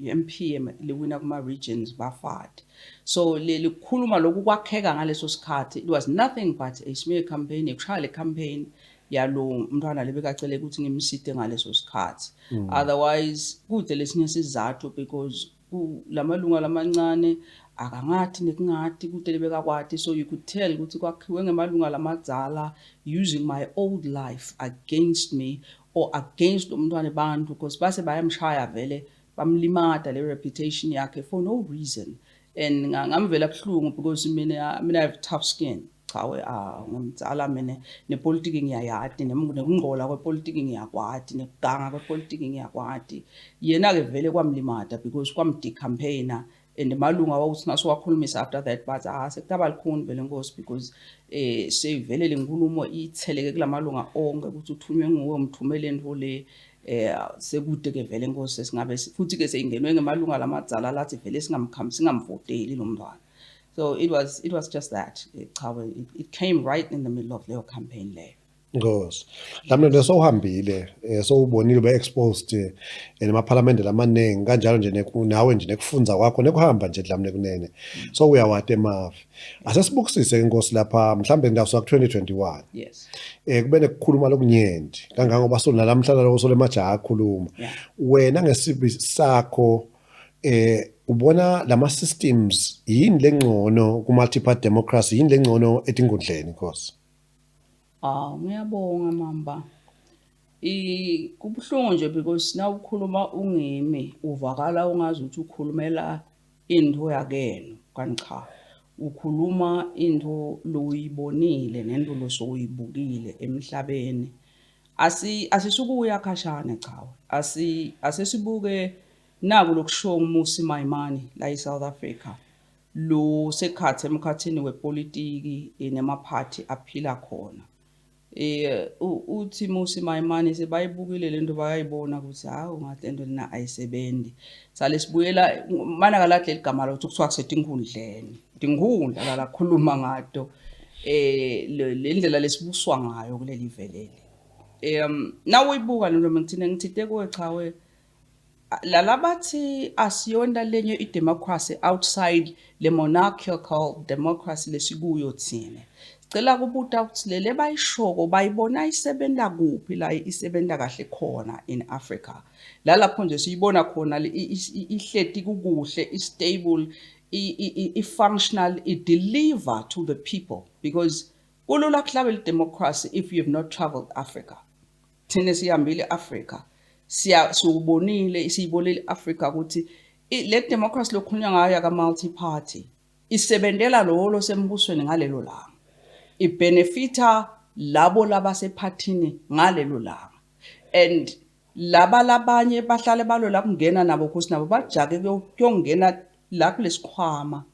i-MP lewina kuma regions bafati. So leli kukhuluma lokhu kwakheka ngaleso sikhathi, it was nothing but a smear campaign, ekushaya le campaign yalo mntwana lebekacele ukuthi ngimsite ngaleso sikhathi. Otherwise kude lesinye sizathu, because lamalunga lamancane akangathi nekungathi kude lebekakwati, so you could tell ukuthi kwakhiwe ngemalunga lamadzala using my old life against me or against umntwana bantu, because base bayamshaya vele, bamlimata le reputation yakhe for no reason. And ngamvela buhlungu because mina I have tough skin. Cha we, ah, ngimdzala mina, nepolitiki ngiyayati, nekungcola kwepolitiki ngiyakwati, nekuganga kwepolitiki ngiyakwati. Yena ke vele kwamlimata because kwamdecampaigner, and malunga wawuthi nasiwakhulumisa after that, but ah, sekutaba likhuni vele Nkosi, because seyivele lenkulumo itheleke kulamalunga onke ukuthi uthunywe nguwe, umthumele intfo le. Sekude ke vele Nkosi, sesingabe futhi ke seyingenwe ngemalunga lamadzala lathi vele singamkhambi, singamvoteli lo mntwana. So it was just that. Cha, it came right in the middle of leyo campaign leyo. Nkosi. Mhlawumbe sowuhambile, sowubonile ube exposed nemaphalamende lamaningi kanjalo nje, nawe nje nekufunza kwakho nekuhamba nje dlamne kunene. So uyawati emavi. Asesibukisise ke Nkosi lapha, mhlambe ngidawusuka ku 2021. Yes. Kube nekukhuluma lokunyenti kangangoba so nalamhla lokho sole majaha akhuluma. Wena ngesibi sakho ubona lama systems yini lengcono ku multi-party democracy, yini lengcono etingundleni Nkosi? Ah, ngiyabonga Mamba. Kubuhlungu nje because na ukhuluma ungimi uvakala ungazi ukuthi ukhulumela into yakenu, kanti cha, ukhuluma into loyibonile nento losuyibukile emhlabeni. Asisukuya khashane, chawe. Asesibuke. Naku lokushiwo nguMmusi Maimane la eSouth Africa, lo sekhatsi emkhatsini wepolitiki nemaphathi aphila khona. Uthi Mmusi Maimane sebayibukile lento, bayayibona ukuthi hawu, ngathi lento lena ayisebenzi. Sale sibuyela mana kalahle ligama lokuthi kuthiwa kusetinkhundleni. Tinkhundla la lakhuluma ngato, le ndlela lesibuswa ngayo kuleli velele. Nawuyibuka lento, ngithine ngithite kuwe chawe, lalabathi asiyona lenye idemocracy outside le monarchical democracy lesikuyo thina. Sicela kubuta ukuthi lele bayishoko bayibona isebenta kuphi, la isebenta kahle khona in Africa? La lapho nje siyibona khona ihleti kukuhle, i-stable, i-functional, i-deliver to the people, because kulula kuhlabela i-democracy if you have not traveled Africa. Thina sihambile Africa, siya siubonile, siyibonile Africa ukuthi le democracy lokhulunywa ngayo yaka multi party isebentela lo losembusweni ngalelo langa, ibenefita labo labasephathini ngalelo langa, and laba labanye bahlale balo kungena nabo khosi nabo bajake kuyongena la kulesikhwama,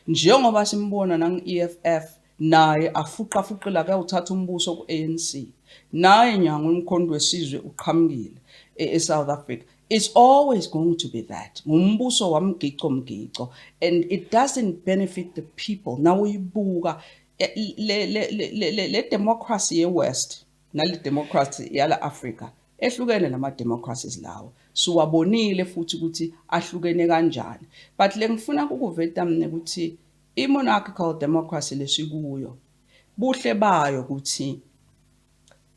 njengoba simbona nangu-EFF naye afuqa fuqela kuyawuthatha umbuso ku-ANC, naye nyango umkhonto wesizwe uqhamukile e-South Africa. It's always going to be that ngumbuso wamgico mgico, and it doesn't benefit the people. Now uyibuka le democracy ye-West nale democracy yala Africa ehlukene nama democracies lawo, siwabonile futhi ukuthi ahlukene kanjani. But le ngifuna ukuveta mina ukuthi i-monarchical democracy lesikuyo, buhle bayo ukuthi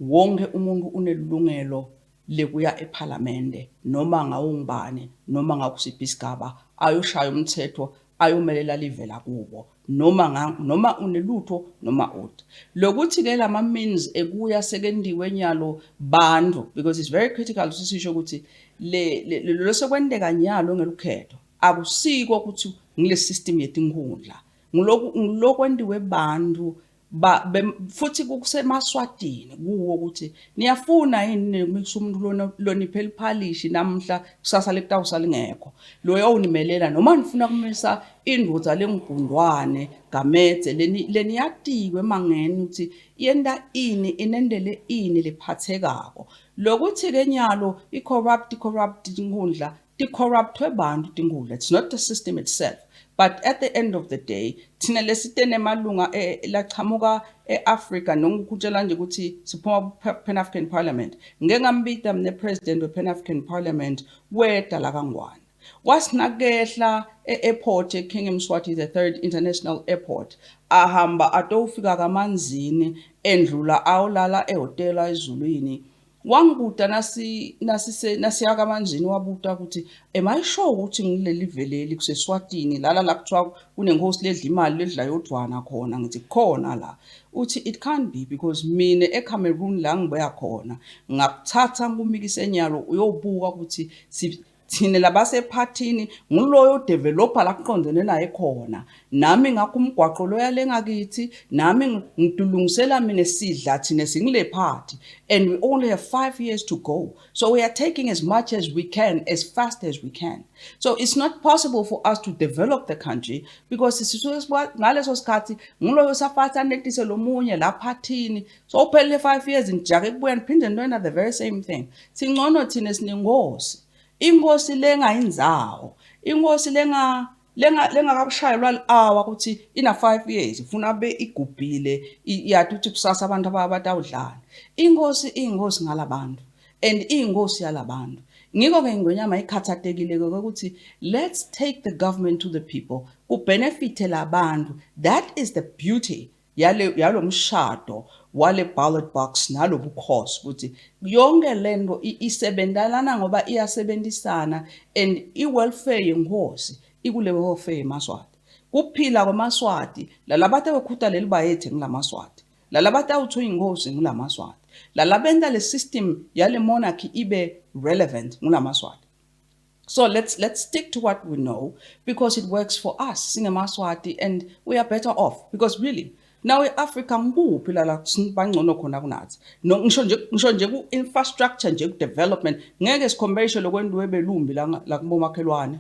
wonke umuntu unelungelo lekuya ephalamende, noma ngawungubani, noma ngakusiphi isigaba, ayoshaya umthetho, ayomelela livela kubo, noma unelutho noma ude. Lokuthi ke lama means ekuya sekendiwe nyalo bantu, because it's very critical ukuthi sisho ukuthi le lo sekwenteka nyalo ngelukhetho akusiko ukuthi ngile system yetinkhundla, ngiloku ngilokwentiwe bantu ba futhi kusemaswatini kuwo ukuthi niyafuna yini nikumisa umuntu lona loniphe liphalishi namhla, kusasa lekutawusa lingekho loyo unimelela, noma nifuna kumisa indvodza lengugundwane Gamedze leni leniyatiwe emangeni ukuthi yenta ini, inendele ini lephathekako. Lokuthi ke nyalo i-corrupt tinkhundla ti-corruptwe bantu tinkhundla, it's not the system itself. But at the end of the day, thina lesitene emalunga lachamuka e-Africa, nongikutshela nje ukuthi siphuma ku-Pan African Parliament, ngeke ngambita mina president we-Pan African Parliament weda la kaNgwane, wasinakehla e-airport e-King Mswati the Third International Airport, ahamba atofika kaManzini, endlula awolala ehhotela eZulwini. Wangibuta nasi nasise nasiya kaManzini, wabuta ukuthi, "Am I sure ukuthi ngileli veleli kuseSwatini lala la kuthiwa kunenkosi ledla imali ledla yodvwana khona?" Ngithi khona la. Uthi, "It can't be, because mina eCameroon la ngibuya khona ngakuthatha ngumikise nyalo uyobuka ukuthi thina labasephathini nguloyo developer la kuqondene naye khona, nami ngakho umgwaqo loya lengakithi nami ngidulungisela mina sidla thina singile party, and we only have 5 years to go, so we are taking as much as we can as fast as we can. So it's not possible for us to develop the country because sisuke ngaleso sikhathi nguloyo safatha anetise lomunye la phathini. So uphelele 5 years, nijake kubuya niphinde nitwena the very same thing. Singcono thina sinenkosi, inkosi lengayindzawo, inkosi lenga lenga lengakakushayelwa li-hour ukuthi ina 5 years ifuna be igubhile, yathi ukuthi kusasa abantu abatawudlala. Inkosi iyinkosi ngalabantu and iyinkosi yalabantu. Ngiko-ke Ingonyama ikhathatekile-ke ukuthi let's take the government to the people, kubenefite labantu. That is the beauty yale yalo mshado wale ballot box nalobukhosi, ukuthi yonke lento isebentelana ngoba iyasebenzisana, and i-welfare yenkosi ikule welfare yemaswati, kuphila kwamaswati. Lalabantu abakhuta leli bayethe ngulamaswati, lalabantu awuthiwa inkosi ngulamaswati, lalabenta le system yale monarchy ibe relevant ngulamaswati. So let's stick to what we know because it works for us singemaswati, and we are better off because really Nawe eAfrica ngikuphi la la bangcono khona kunathi? No, ngisho nje ku infrastructure nje, ku development, ngeke sicompare lokwenziwe belumbi la la kubomakhelwane.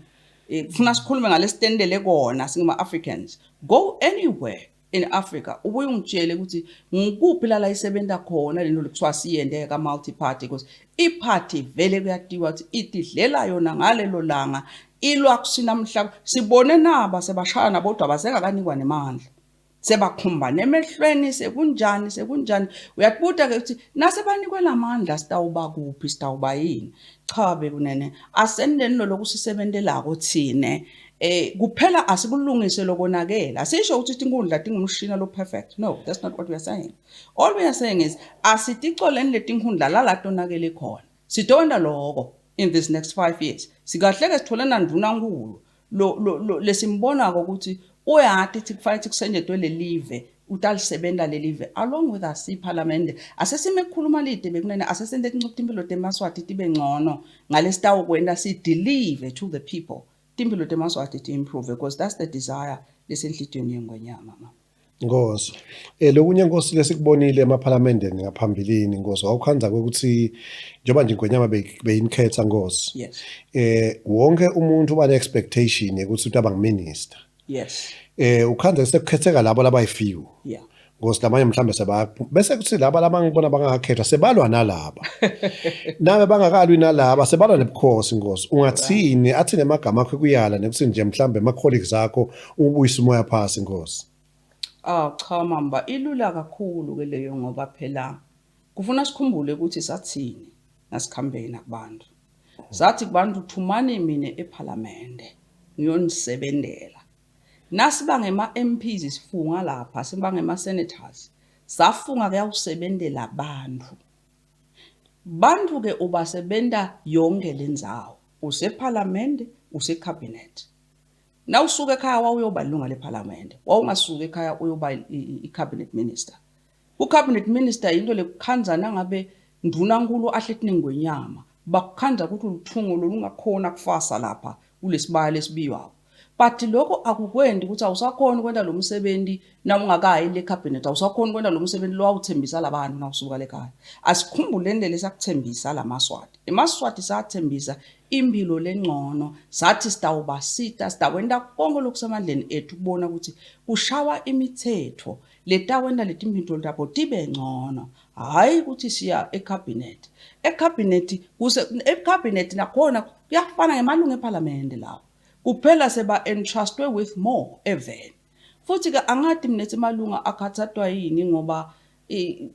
Kufuna sikhulume ngalesitendele kona singama Africans. Go anywhere in Africa, ubuye ungitshele ukuthi ngikuphi la la isebenta khona lento lekuthiwa siyende ka multi party, because iparty vele kuyatiwa ukuthi itidlela yona ngalelo langa, ilwa kusinamhla. Sibone naba sebashaya nabodwa basengakanikwa nemandla, sebakhumbana emehlweni, sekunjani, sekunjani. Uyakubuta ke ukuthi nasebanikwe lamandla sitawuba kuphi, sitawuba yini? Cha, bekunene asendeni loloku sisebentelako thine kuphela, asikulungise lokonakela. Asisho ukuthi tinkundla tingumshina lo perfect. No, that's not what we are saying. All we are saying is asiticoleni letinkundla la tonakele khona. Sitowenta loko in this next 5 years. Sikahle ke sithole nandvunankulu lo lesimbonako ukuthi uyati ukuthi kufanele kusenjetwe lelive, utalisebenta lelive along with us iParliament. Asesime kukhuluma lide bekunene, asesente tincuphi timpilo temaswati tibe ngcono ngalesitawukwenta, si deliver to the people, timpilo temaswati ti improve, because that's the desire lesenhlitiyweni yengwenyama, mama. Nkosi. Lokunye, Nkosi, lesikubonile emaphalamendeni ngaphambilini, Nkosi, wawukhandza ukuthi njengoba nje ingwenyama beyinikhetha, Nkosi. Yes. Wonke umuntu uba ne-expectation ukuthi utaba nguminister. Yes. Ukhandza sekukhetheka labo labayi-few. Nkosi, lamanye mhlambe seba bese kuthi laba labangibona bangakhethwa sebalwa nalaba. Nabe bangakalwi nalaba sebalwa nebukhosi, Nkosi. Ungathini, athini emagama akho kuyala nekuthi nje mhlambe ama colleagues akho ubuyisa umoya phasi, Nkosi? Ah, cha mamba, ilula kakhulu ke leyo, ngoba phela kufuna sikhumbule ukuthi sathini nasicampaign kubantu. Sathi kubantu, "Thumani mina eParliament ngiyonisebenzela." Nasiba ngema MPs sifunga lapha, siba ngema senators. Safunga kuyawusebenzela abantu. Bantu ke ubasebenta yonke lendzawo. UseParliament, usecabinet. Nawusuka ekhaya wawuyoba ilunga leParliament. Wawungasuka ekhaya uyoba i-cabinet minister. Ku-cabinet minister into lekukhandza nangabe ndvunankulu ahleti nengwenyama. Bakukhandza ukuthi uluthungo lolungakhona kufasa lapha kulesibaya lesibiywako. But lokho akukwendi ukuthi awusakhona ukwenta lo msebenzi na ungakayi le cabinet, awusakhona ukwenta lo msebenzi lo awuthembisa labantu nawusuka lekhaya. Asikhumbuleni leli sakuthembisa lamaswati. Emaswati sathembisa impilo lengcono, sathi sitawubasita, sitawenta konke lokusemandleni ethu kubona ukuthi kushawa imithetho letawenta letimpilo tabo tibe ngcono. Hayi ukuthi siya ecabinet. Ecabinet kuse ecabinet nakhona kuyafana ngemalungu eParliament lawo. Kuphela seba entrustwe with more even. Futhi ke angadi mina ethi malunga akhathathwa yini, ngoba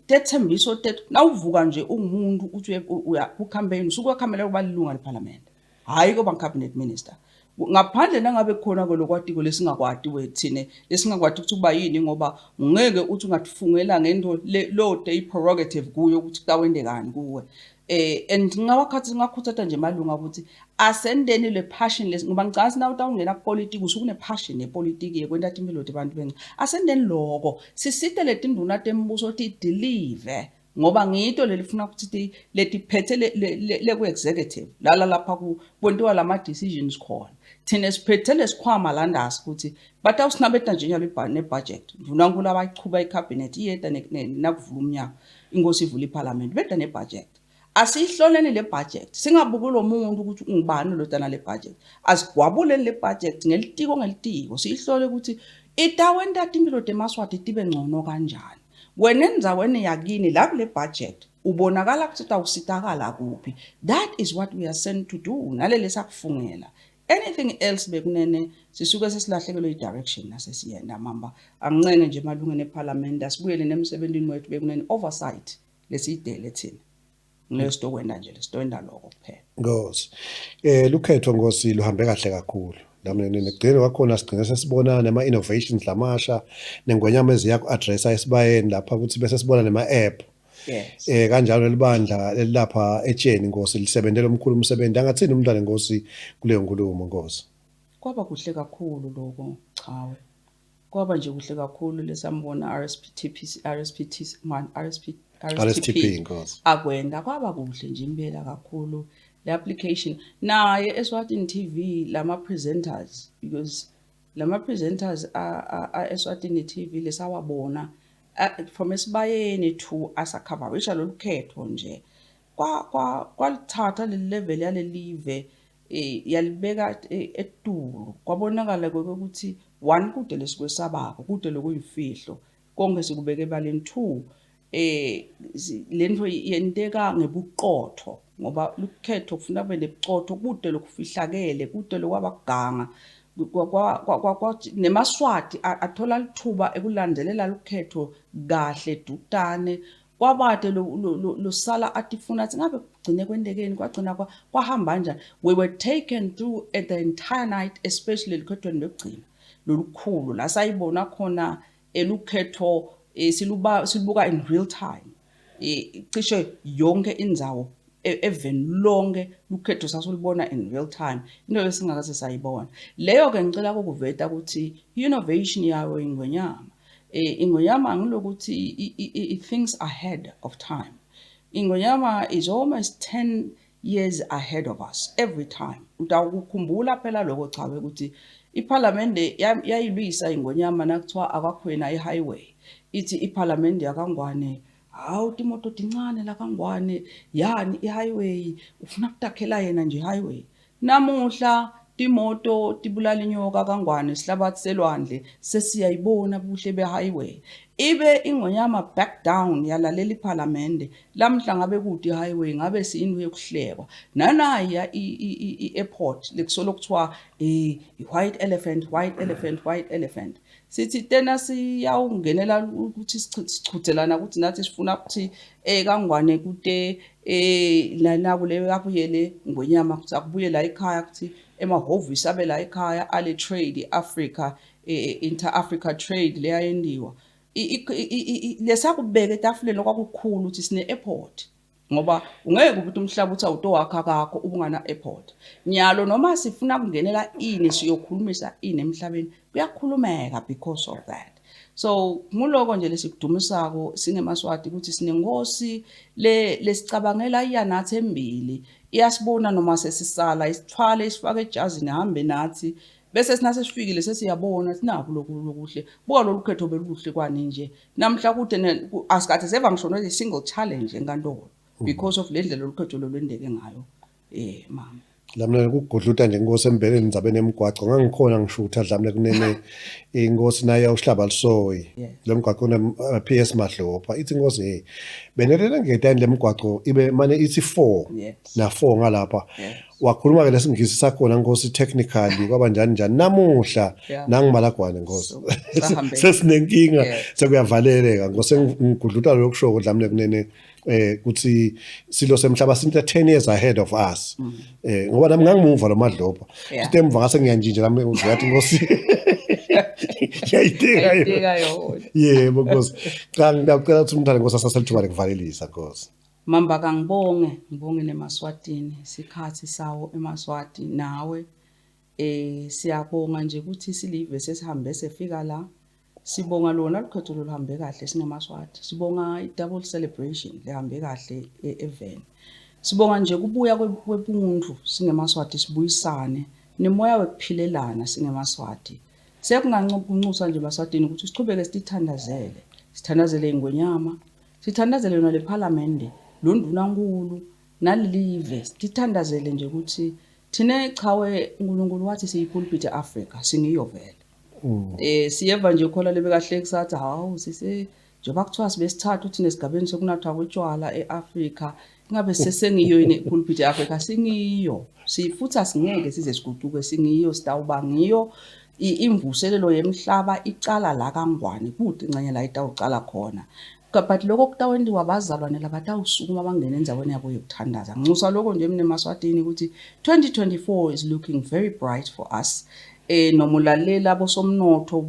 tethembiso tethu nawuvuka nje ungumuntu uthi uya ku campaign, usuke wakhamela kuba lilunga leParliament. Hayi kuba cabinet minister. Ngaphandle nangabe khona ke lokwatiko lesingakwati wethine, lesingakwati ukuthi kuba yini, ngoba ngeke uthi ungatifungela ngento lo day prerogative kuyo ukuthi kutawendekani kuwe. And ngawakhathi ngakhuthatha nje malunga ukuthi asendeni le passion lesi, ngoba ngicabanga na utawungena kupolitiki usuke une passion yepolitiki yekwenta timpilo tebantu benca. Asendeni loko sisite letinduna tembuso ti deliver, ngoba ngito lelifuna ukuthi letiphethe le ku-executive lala lapha kwentiwa lama decisions khona. Thina siphethe lesikhwama landasi ukuthi batawusinabeta nje nyalo ne-budget. Ndvunankulu abayichuba icabinet iyeda nakuvula umnyaka, inkosi ivula iParliament, beda ne-budget. Asiyihloleni le budget, singabuki lo muntu ukuthi ungubani lodana le budget. Asigwabuleni le budget ngelitiko ngelitiko, siyihlole ukuthi itawenta timpilo temaswati tibe ngcono kanjani. Wena endzaweni yakini la kule budget ubonakala ukuthi utawusitakala kuphi. That is what we are sent to do, nalele sakufungela. Anything else bekunene sisuke sesilahlekelwe i-direction nasesiyenda, mamba. Angincenge nje malungeni eParliament, asibuyele nemsebentini wethu bekunene, oversight lesiyidele thina. Ngile sitokwenda nje, lesitokwenda lokho kuphela. Nkosi. Lukhetho, Nkosi, luhambe kahle kakhulu. Nami nekugcineni kwakhona sigcine sesibona nema innovations lamasha nengwenyama eziya ku-addressa esibayeni lapha ukuthi bese sibona nema app. Yes. Kanjalo libandla elilapha etsheni, Nkosi, lisebenzele omkhulu umsebenzi. Angathini umntwana Nkosi kuleyo nkulumo, Nkosi? Kwaba kuhle kakhulu lokho, chawe. Kwaba nje kuhle kakhulu lesambona RSPTP RSPT man RSP RSTP, Nkosi. Akwenda kwaba kuhle nje impela kakhulu le application naye eSwatini TV lama presenters, because Lama presenters a Eswatini TV lesawabona from esibayeni to asakhavarisha lolu khetho nje, kwa kwa kwalithatha leli level yalelive, yalibeka etulu. Kwabonakala ukuthi one, kude lesikwesabako, kude lokuyimfihlo, konke sikubeke ebaleni. Two, lento yenteka ngebuqotho, ngoba lukhetho kufuna kube nebuqotho, kude lokufihlakele, kude lokwabaganga. Nemaswati athola lithuba ekulandelela lukhetho kahle dutane, kwabade losala atifuna athi ngabe kugcine kwentekeni, kwagcina kwahamba kanjani. We were taken through at the entire night, especially lukhethweni lokugcina lolukhulu la sayibona khona elukhetho, siluba silubuka in real time. Cishe yonke indzawo eveni lonke lukhetho sasulubona in real time, into lesingakaze sayibona leyo. Ke ngicela ukuveta ukuthi innovation yayo ingwenyama, ingwenyama ngilokuthi it thinks ahead of time. Ingwenyama is almost 10 years ahead of us every time. Utawukukhumbula phela lokho, chawe, ukuthi iParliament yayilwisa ingonyama nakuthiwa akwakhwena i-highway, ithi iParliament yakangwane, hawu, timoto tincane la kangwane, yani i-highway ufuna kutakhela yena nje i-highway. Namuhla timoto tibulala inyoka kangwane, sihlabathi selwandle, sesiyayibona buhle be-highway. Ibe ingonyama back down, yalalela iphalamende. Lamhla ngabe kude i-highway, ngabe siyinto yokuhlekwa. Nanaya i-airport lekusolo kuthiwa i-white elephant, white elephant, white elephant, sithi tena siyawungenela ukuthi sichudzelana ukuthi nathi sifuna ukuthi kangwane kute naku le abuyele ngonyama, ukuthi akubuye la ekhaya, ukuthi emahhovisi abe la ekhaya ale trade Africa, inter Africa trade leyayendiwa. Lesakubeka etafuleni okwakukhulu ukuthi sine airport, ngoba ungeke ukuthi umhlaba uthi awutowakha kakho ubungana airport. Nyalo noma sifuna kungenela ini, siyokhulumisa ini emhlabeni, kuyakhulumeka because of that. So nguloko nje lesikudumisako singemaswati, ukuthi sinenkosi le lesicabangela, iya nathi embili, iyasibona noma sesisala, isithwale, isifake ejazini, hambe nathi, bese sina sesifikile sesiyabona sinakho lokhu lokuhle. Buka lolu khetho beluhle kwani nje namhla kude asikade seva ngisho no single challenge enkantolo because of le ndlela olukhetho lolwendeke ngayo, mama. Lamna kugudluta nje inkosi embeleni ndzabeni emgwaco, ngangikhona ngishutha dlamle kunene inkosi naye uhlaba lisoyi. Lo mgwaco une PS Madlopha, ithi inkosi, hey, benelele ngetani le mgwaco ibe mane ithi 4 na 4 ngalapha. Wakhuluma ke lesingisi sakhona nkosi, technically kwaba njani njani namuhla. Nangimalagwane nkosi. So, sahambe. Sesinenkinga. Sekuyavaleleka nkosi, ngigudluta lokusho dlamle kunene kuthi silo semhlaba sinto 10 years ahead of us, ngoba nami ngangimuva lo madlopha. Sithi emva ngase ngiyanjinja nami, uyathi inkosi ngiyayidinga. Ngiyayidinga yona. Yebo nkosi, cha, ngiyacela ukuthi umntwana nkosi asaselithuba lekuvalelisa nkosi. Mamba, kangibonge, ngibonge nemaswatini, sikhathi sawo emaswati nawe. Siyabonga nje ukuthi silive sesihambe sefika la. Sibonga lona lukhetho loluhambe kahle singemaswati. Sibonga i-double celebration lehambe kahle eveni. Sibonga nje kubuya kwebuntu singemaswati, sibuyisane nemoya wekuphilelana singemaswati. Sekungancusa nje emaswatini ukuthi sichubeke sitithandazele. Sithandazele ingwenyama, sithandazele yona le phalamende, lo ndunankulu nalelive, sitithandazele nje ukuthi thine chawe uNkulunkulu wathi siyipulpit eAfrica, singiyo vele. Siyeva nje khona lebe kahle kusathi hawu, sise njengoba kuthiwa sibe sithathu thina esigabeni sokunathwa kotshwala eAfrica, ingabe sesengiyo yini ipulpit eAfrica? Singiyo. Si futhi asingeke size sigucuke, singiyo, sitawuba ngiyo. Imvuselelo yemhlaba icala la kaNgwane, kude ingxenye la itawucala khona. But lokho kutawentiwa abazalwane labatawusukuma bangene endzaweni yabo yokuthandaza. Nginxusa lokho nje mina emaswatini ukuthi 2024 is looking very bright for us. Noma ulalela bosomnotho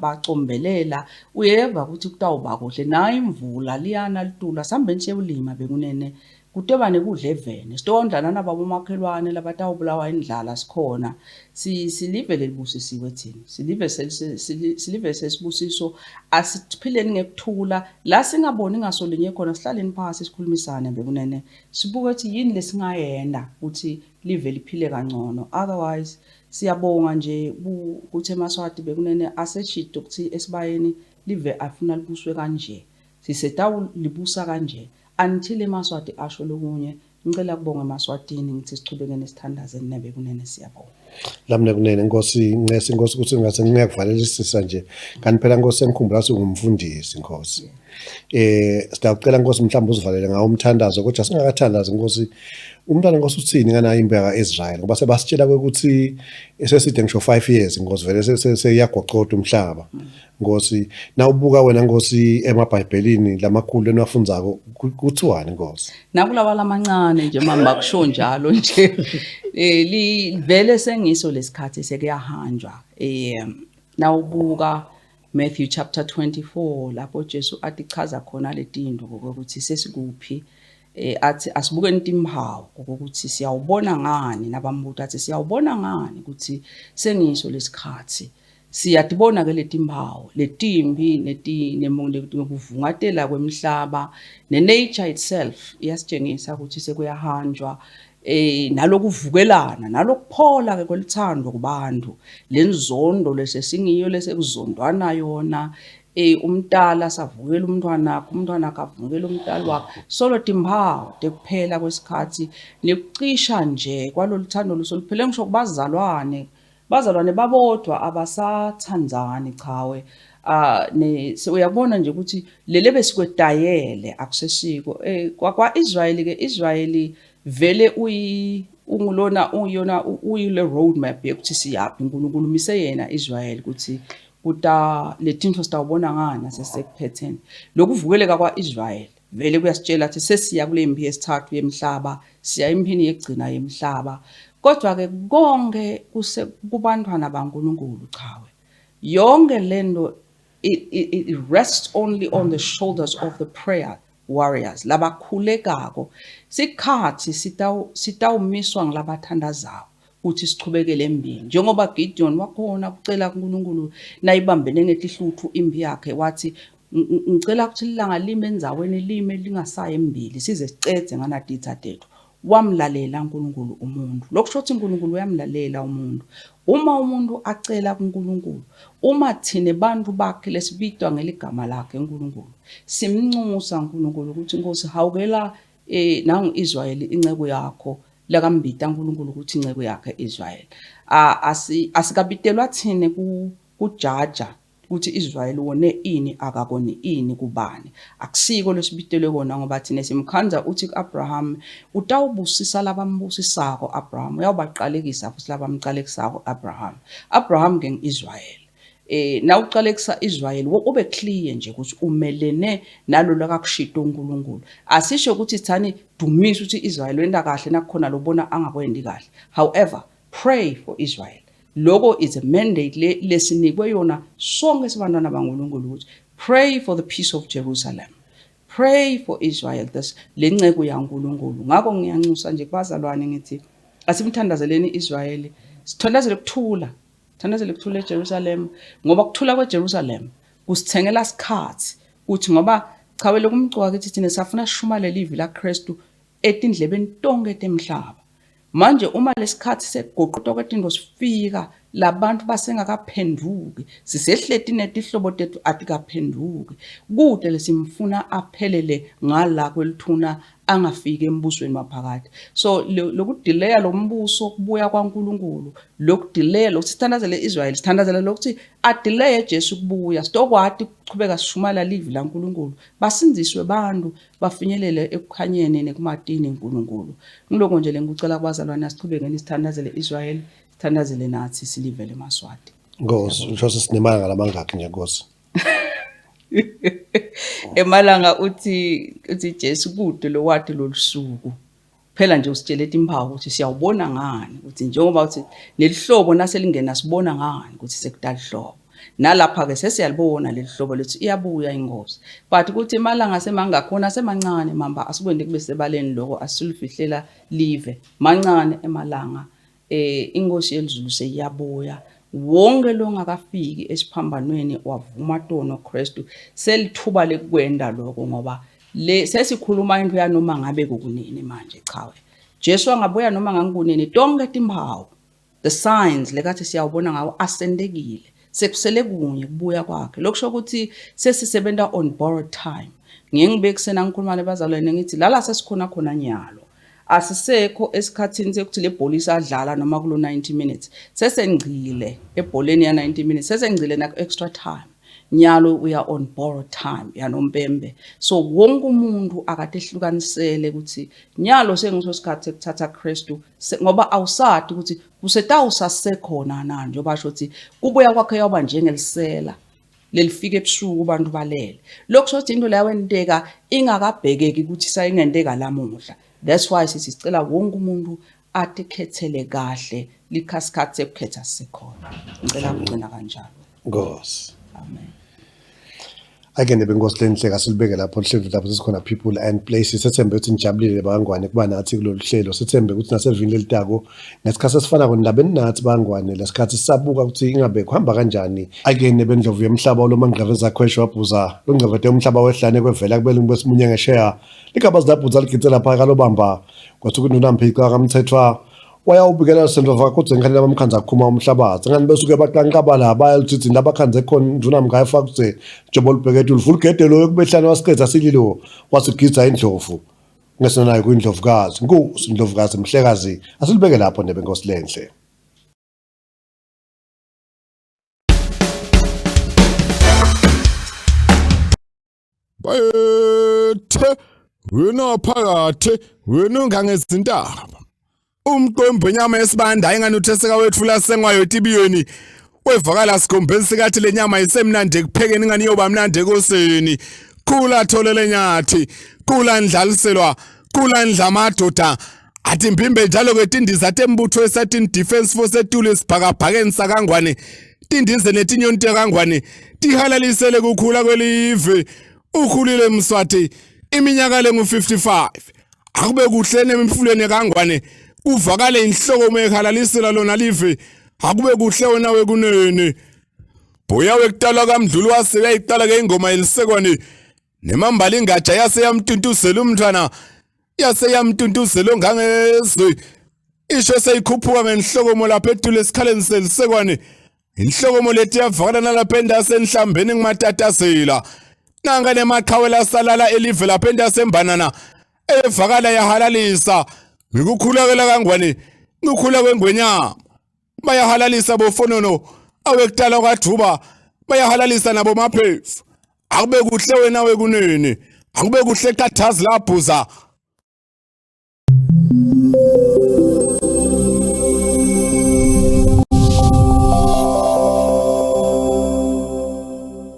bacombelela, uyeva ukuthi kutawuba kuhle. Nayo imvula liyana litula, sihambeni siyolima bekunene. Kutoba nekudla eveni, sitondla nanababomakhelwane labatawubulawa indlala sikhona. Silive lelibusisiwe thina, silive silive sesibusiso. Asiphileni ngekuthula la singaboni ngasolinye khona, sihlaleni phasi sikhulumisane bekunene, sibuke ukuthi yini lesingayenda ukuthi live liphile kangcono. Otherwise siyabonga nje ukuthi emaSwati bekunene aseshito ukuthi esibayeni live afuna libuswe kanje, sisetawulibusa kanje until emaSwati asho lokunye. Ngicela kubonga emaSwatini, ngithi sichubekene sithandazeni nebe kunene, siyabonga. Lamne kunene Nkosi, ncesi Nkosi ukuthi ngase ngiyakuvalelisisa nje. Kanti phela Nkosi engikhumbula singumfundisi Nkosi. Siyacela Nkosi mhlawumbe usivalele ngawo umthandazo, kodwa singakathandazi Nkosi, umntwana Nkosi uthini ngana impi kaIsrael, ngoba sebasitshela ukuthi eseside ngisho 5 years Nkosi, vele seyiyagocota umhlaba Nkosi. Nawubuka wena Nkosi emaBhayibhelini lamakhulu eniwafundzako, kuthiwani Nkosi? Nakulawa lamancane nje mama kusho njalo nje, livele sengiso lesikhathi sekuyahanjwa. Nawubuka Matthew chapter 24 lapho Jesu atichaza khona letinto ukuthi sesikuphi, athi asibukeni timphawu ukuthi siyawubona ngani, nabambuta athi siyawubona ngani ukuthi sengiso lesikhathi. Siyatibona ke letimphawu letimbi nekuvungatela kwemhlaba, ne-nature itself iyasitshengisa ukuthi sekuyahanjwa, nalokuvukelana nalokuphola ke kwelithando kubantu, lenzondo lesesingiyo lesekuzondwana yona, umntala savukela umntwana, umntwana akavukela umntala wakhe. Solo timphawu tekuphela kwesikhathi nekucisha nje kwaloluthando lusoluphele ngisho kubazalwane. Bazalwane babodwa abasathandzani chawe. Ne uyabona nje ukuthi lele besikwetayele akusesiko. Kwa-Israyeli ke, Israyeli vele ungulona uyona uyile roadmap yokuthi siyaphi. uNkulunkulu umise yena Israyeli ukuthi kuta letinto sitawubona ngani nasesekuphetheni. Lokuvukeleka kwa-Israyeli vele kuyasitshela ukuthi sesiya kule mpi yesithathu yemhlaba, siya emphini yekugcina yemhlaba. Kodwa ke konke kuse kubantwana baNkulunkulu chawe. Yonke lento it rests only on the shoulders of the prayer warriors labakhulekako. Sikhathi sitawumiswa ngilabathandazako ukuthi sichubekele embili, njengoba Gideon wakhona kucela kuNkulunkulu nayibambene ngetihluthu impi yakhe, wathi ngicela ukuthi ilanga lime endzaweni lime lingasayi embili size sicedze nganatitha tethu. Wamlalela uNkulunkulu umuntu. Lokusho ukuthi uNkulunkulu uyamlalela umuntu. Uma umuntu acela kuNkulunkulu, uma thine bantu bakhe lesibitwa ngeligama lakhe uNkulunkulu, simnxusa uNkulunkulu ukuthi Nkosi hawukela nangu Israyeli inceku yakho, lakambita uNkulunkulu ukuthi inceku yakhe Israyeli. Asikabitelwa thine kujaja ukuthi Israyeli wone ini akakoni ini kubani. Akusiko lesibitelwe kona, ngoba thine simkhandza uthi kuAbraham utawubusisa labambusisako Abraham, uyawubaqalekisa futhi labamqalekisako Abraham. Abraham ke ngiIsrael. Nawuqalekisa Israel ube clear nje ukuthi umelene nalo lakakushito uNkulunkulu. Asisho ukuthi thani dumisa ukuthi Israel wenda kahle nakukhona lobona angakwendi kahle. However, pray for Israel. Loko is a mandate lesinikwe yona sonke sibantwana baNkulunkulu ukuthi pray for the peace of Jerusalem. Pray for Israel, this lenceku yaNkulunkulu. Ngakho ngiyanxusa nje kubazalwane ngithi asimthandazeleni Israel, sithandazele ukuthula. Thandazele ukuthula eJerusalem, ngoba ukuthula kweJerusalem kusithengela isikhathi ukuthi ngoba chawele kumcoka kithi thina safuna sishumayele livi la Kristu etindlebeni tonke temhlaba. Manje uma lesikhathi sekugoqotwa kwetinto sifika labantu basengakaphenduki, sisehleti netihlobo tethu atikaphenduki, kude lesimfuna aphelele ngala kwelithuna angafiki embusweni waphakade. So lokudileya lo mbuso kubuya kwaNkulunkulu, lokudileya lokuthi sithandazele Israel, sithandazela lokuthi adileye Jesu kubuya, sitokwati ukuchubeka sishumayela livi laNkulunkulu, basindziswe bantu bafinyelele ekukhanyeni nekumatini uNkulunkulu. Ngiloko nje lengikucela kubazalwane, asichubekeni sithandazele Israel, sithandazele nathi silivele emaSwati. Nkosi, usho sinemanga lamangakhi nje Nkosi? Emalanga uthi Jesu kude lowati lolusuku. Phela nje usitshele impawu ukuthi siyawubona ngani ukuthi njengoba uthi nelihlobo naselingena sibona ngani ukuthi sekudalihlobo. Nalapha ke sesiyalibona leli hlobo lethu iyabuya ingozi. But ukuthi emalanga semangakhona semancane mamba asikwende kube sebaleni lokho asilufihlela live. Mancane emalanga eh inkosi yelizulu seyiyabuya wonke longakafiki esiphambanweni wavuma tono Kristu selithuba lekwenda lokho ngoba le sesikhuluma into yanoma ngabe kukunini manje chawe Jesu angabuya noma ngangikunini tonke timphawu the signs lekathi siyawubona ngawo asentekile sekusele kunye kubuya kwakhe lokusho ukuthi sesisebenza on borrowed time ngiye ngibekusena ngikhuluma nebazalwane ngithi lala sesikhona khona nyalo asisekho esikhathini sekuthi le bhola isadlala noma kulo 90 minutes sesengcile ebholeni ya 90 minutes sesengcile na extra time nyalo we are on borrowed time yanompembe so wonke umuntu akatehlukanisele ukuthi nyalo sengiso sikhathi sekuthatha Kristu ngoba awusadi ukuthi kusetawusasekhona na njengoba asho ukuthi kubuya kwakhe yoba njengelisela lelifika ebusuku abantu balele lokho sothi into leyo wenteka ingakabhekeki ukuthi sayingenteka lamuhla that's why sithi sicela wonke umuntu atikhethele kahle likhasikhathi sekukhetha sikhona ngicela ukugcina kanjalo Nkosi amen Ake nebenkosi lenhle kasilibeke lapho hlelo lapho sesikhona people and places sethembe ukuthi nijabulile bangwane kuba nathi kulolu hlelo sethembe ukuthi nasevini lelitako ngesikhathi esifanako nilabe ninathi bangwane lesikhathi sisabuka ukuthi ingabe kuhamba kanjani ake nebendlovu yomhlaba olomangqeve zakhweshwa wabhuza longqevede umhlaba wehlane kwevela kubelungu besimunye ngesheya ligaba zilabhuza ligitse lapha kalobamba kwathi ukuthi uNamphica kaMthethwa wayawubikela sendova kodwa ngani labamkhanza kukhuma umhlabathi ngani besuke baqanqabala baya luthithini labakhanze khona induna mngayifaka kuze njengoba olubhekethe ulivula ugede loyo kubehlane wasiqeda sililo wasigidza indlovu ngesenayo kwindlovukazi nkosi indlovukazi mhlekazi asilibeke lapho ndebe nkosi lenhle Bayethe wena phakathi wena ungangezintaba. Umqombo wenyama yesibanda ingani uthe sekawethula sengwayo etibiyweni wevakala sikhombeni sikathi lenyama isemnandi ekuphekeni ingani iyoba mnandi ekoseni. Khula tholele nyathi, khula ndlaliselwa, khula ndlamadoda. Athi mphimbe njalo ke tindiza tembutho esatin defense force etulu esibhakabhakeni sakangwane tindize netinyoni tekangwane tihalalisele kukhula kwelive ukhulile Mswati iminyaka lengu-55 akube kuhle nemifuleni kangwane kuvakale inhloko ehalalisela lona live akube kuhle wena wekunene Bhoya wekutalwa kaMdluli wase uyayiqala ke ingoma yelisekwane nemambala ingaja yase yamtuntuzela umntwana yase yamtuntuzela ongangezwe isho seyikhuphuka ngenhlokomo lapha etule esikhaleni selisekwane inhlokomo leti yavakala nalapha endasenhlambeni ngumatatazela nanka nemaqhawe lasalala elive lapha endasembanana evakala yahalalisa ngikukhulekela kangwane ngikukhula kwengwenyama bayahalalisa bofonono awekutala kwaDuba bayahalalisa nabo maphefu akube kuhle wena wekunene akube kuhle qathazi labhuza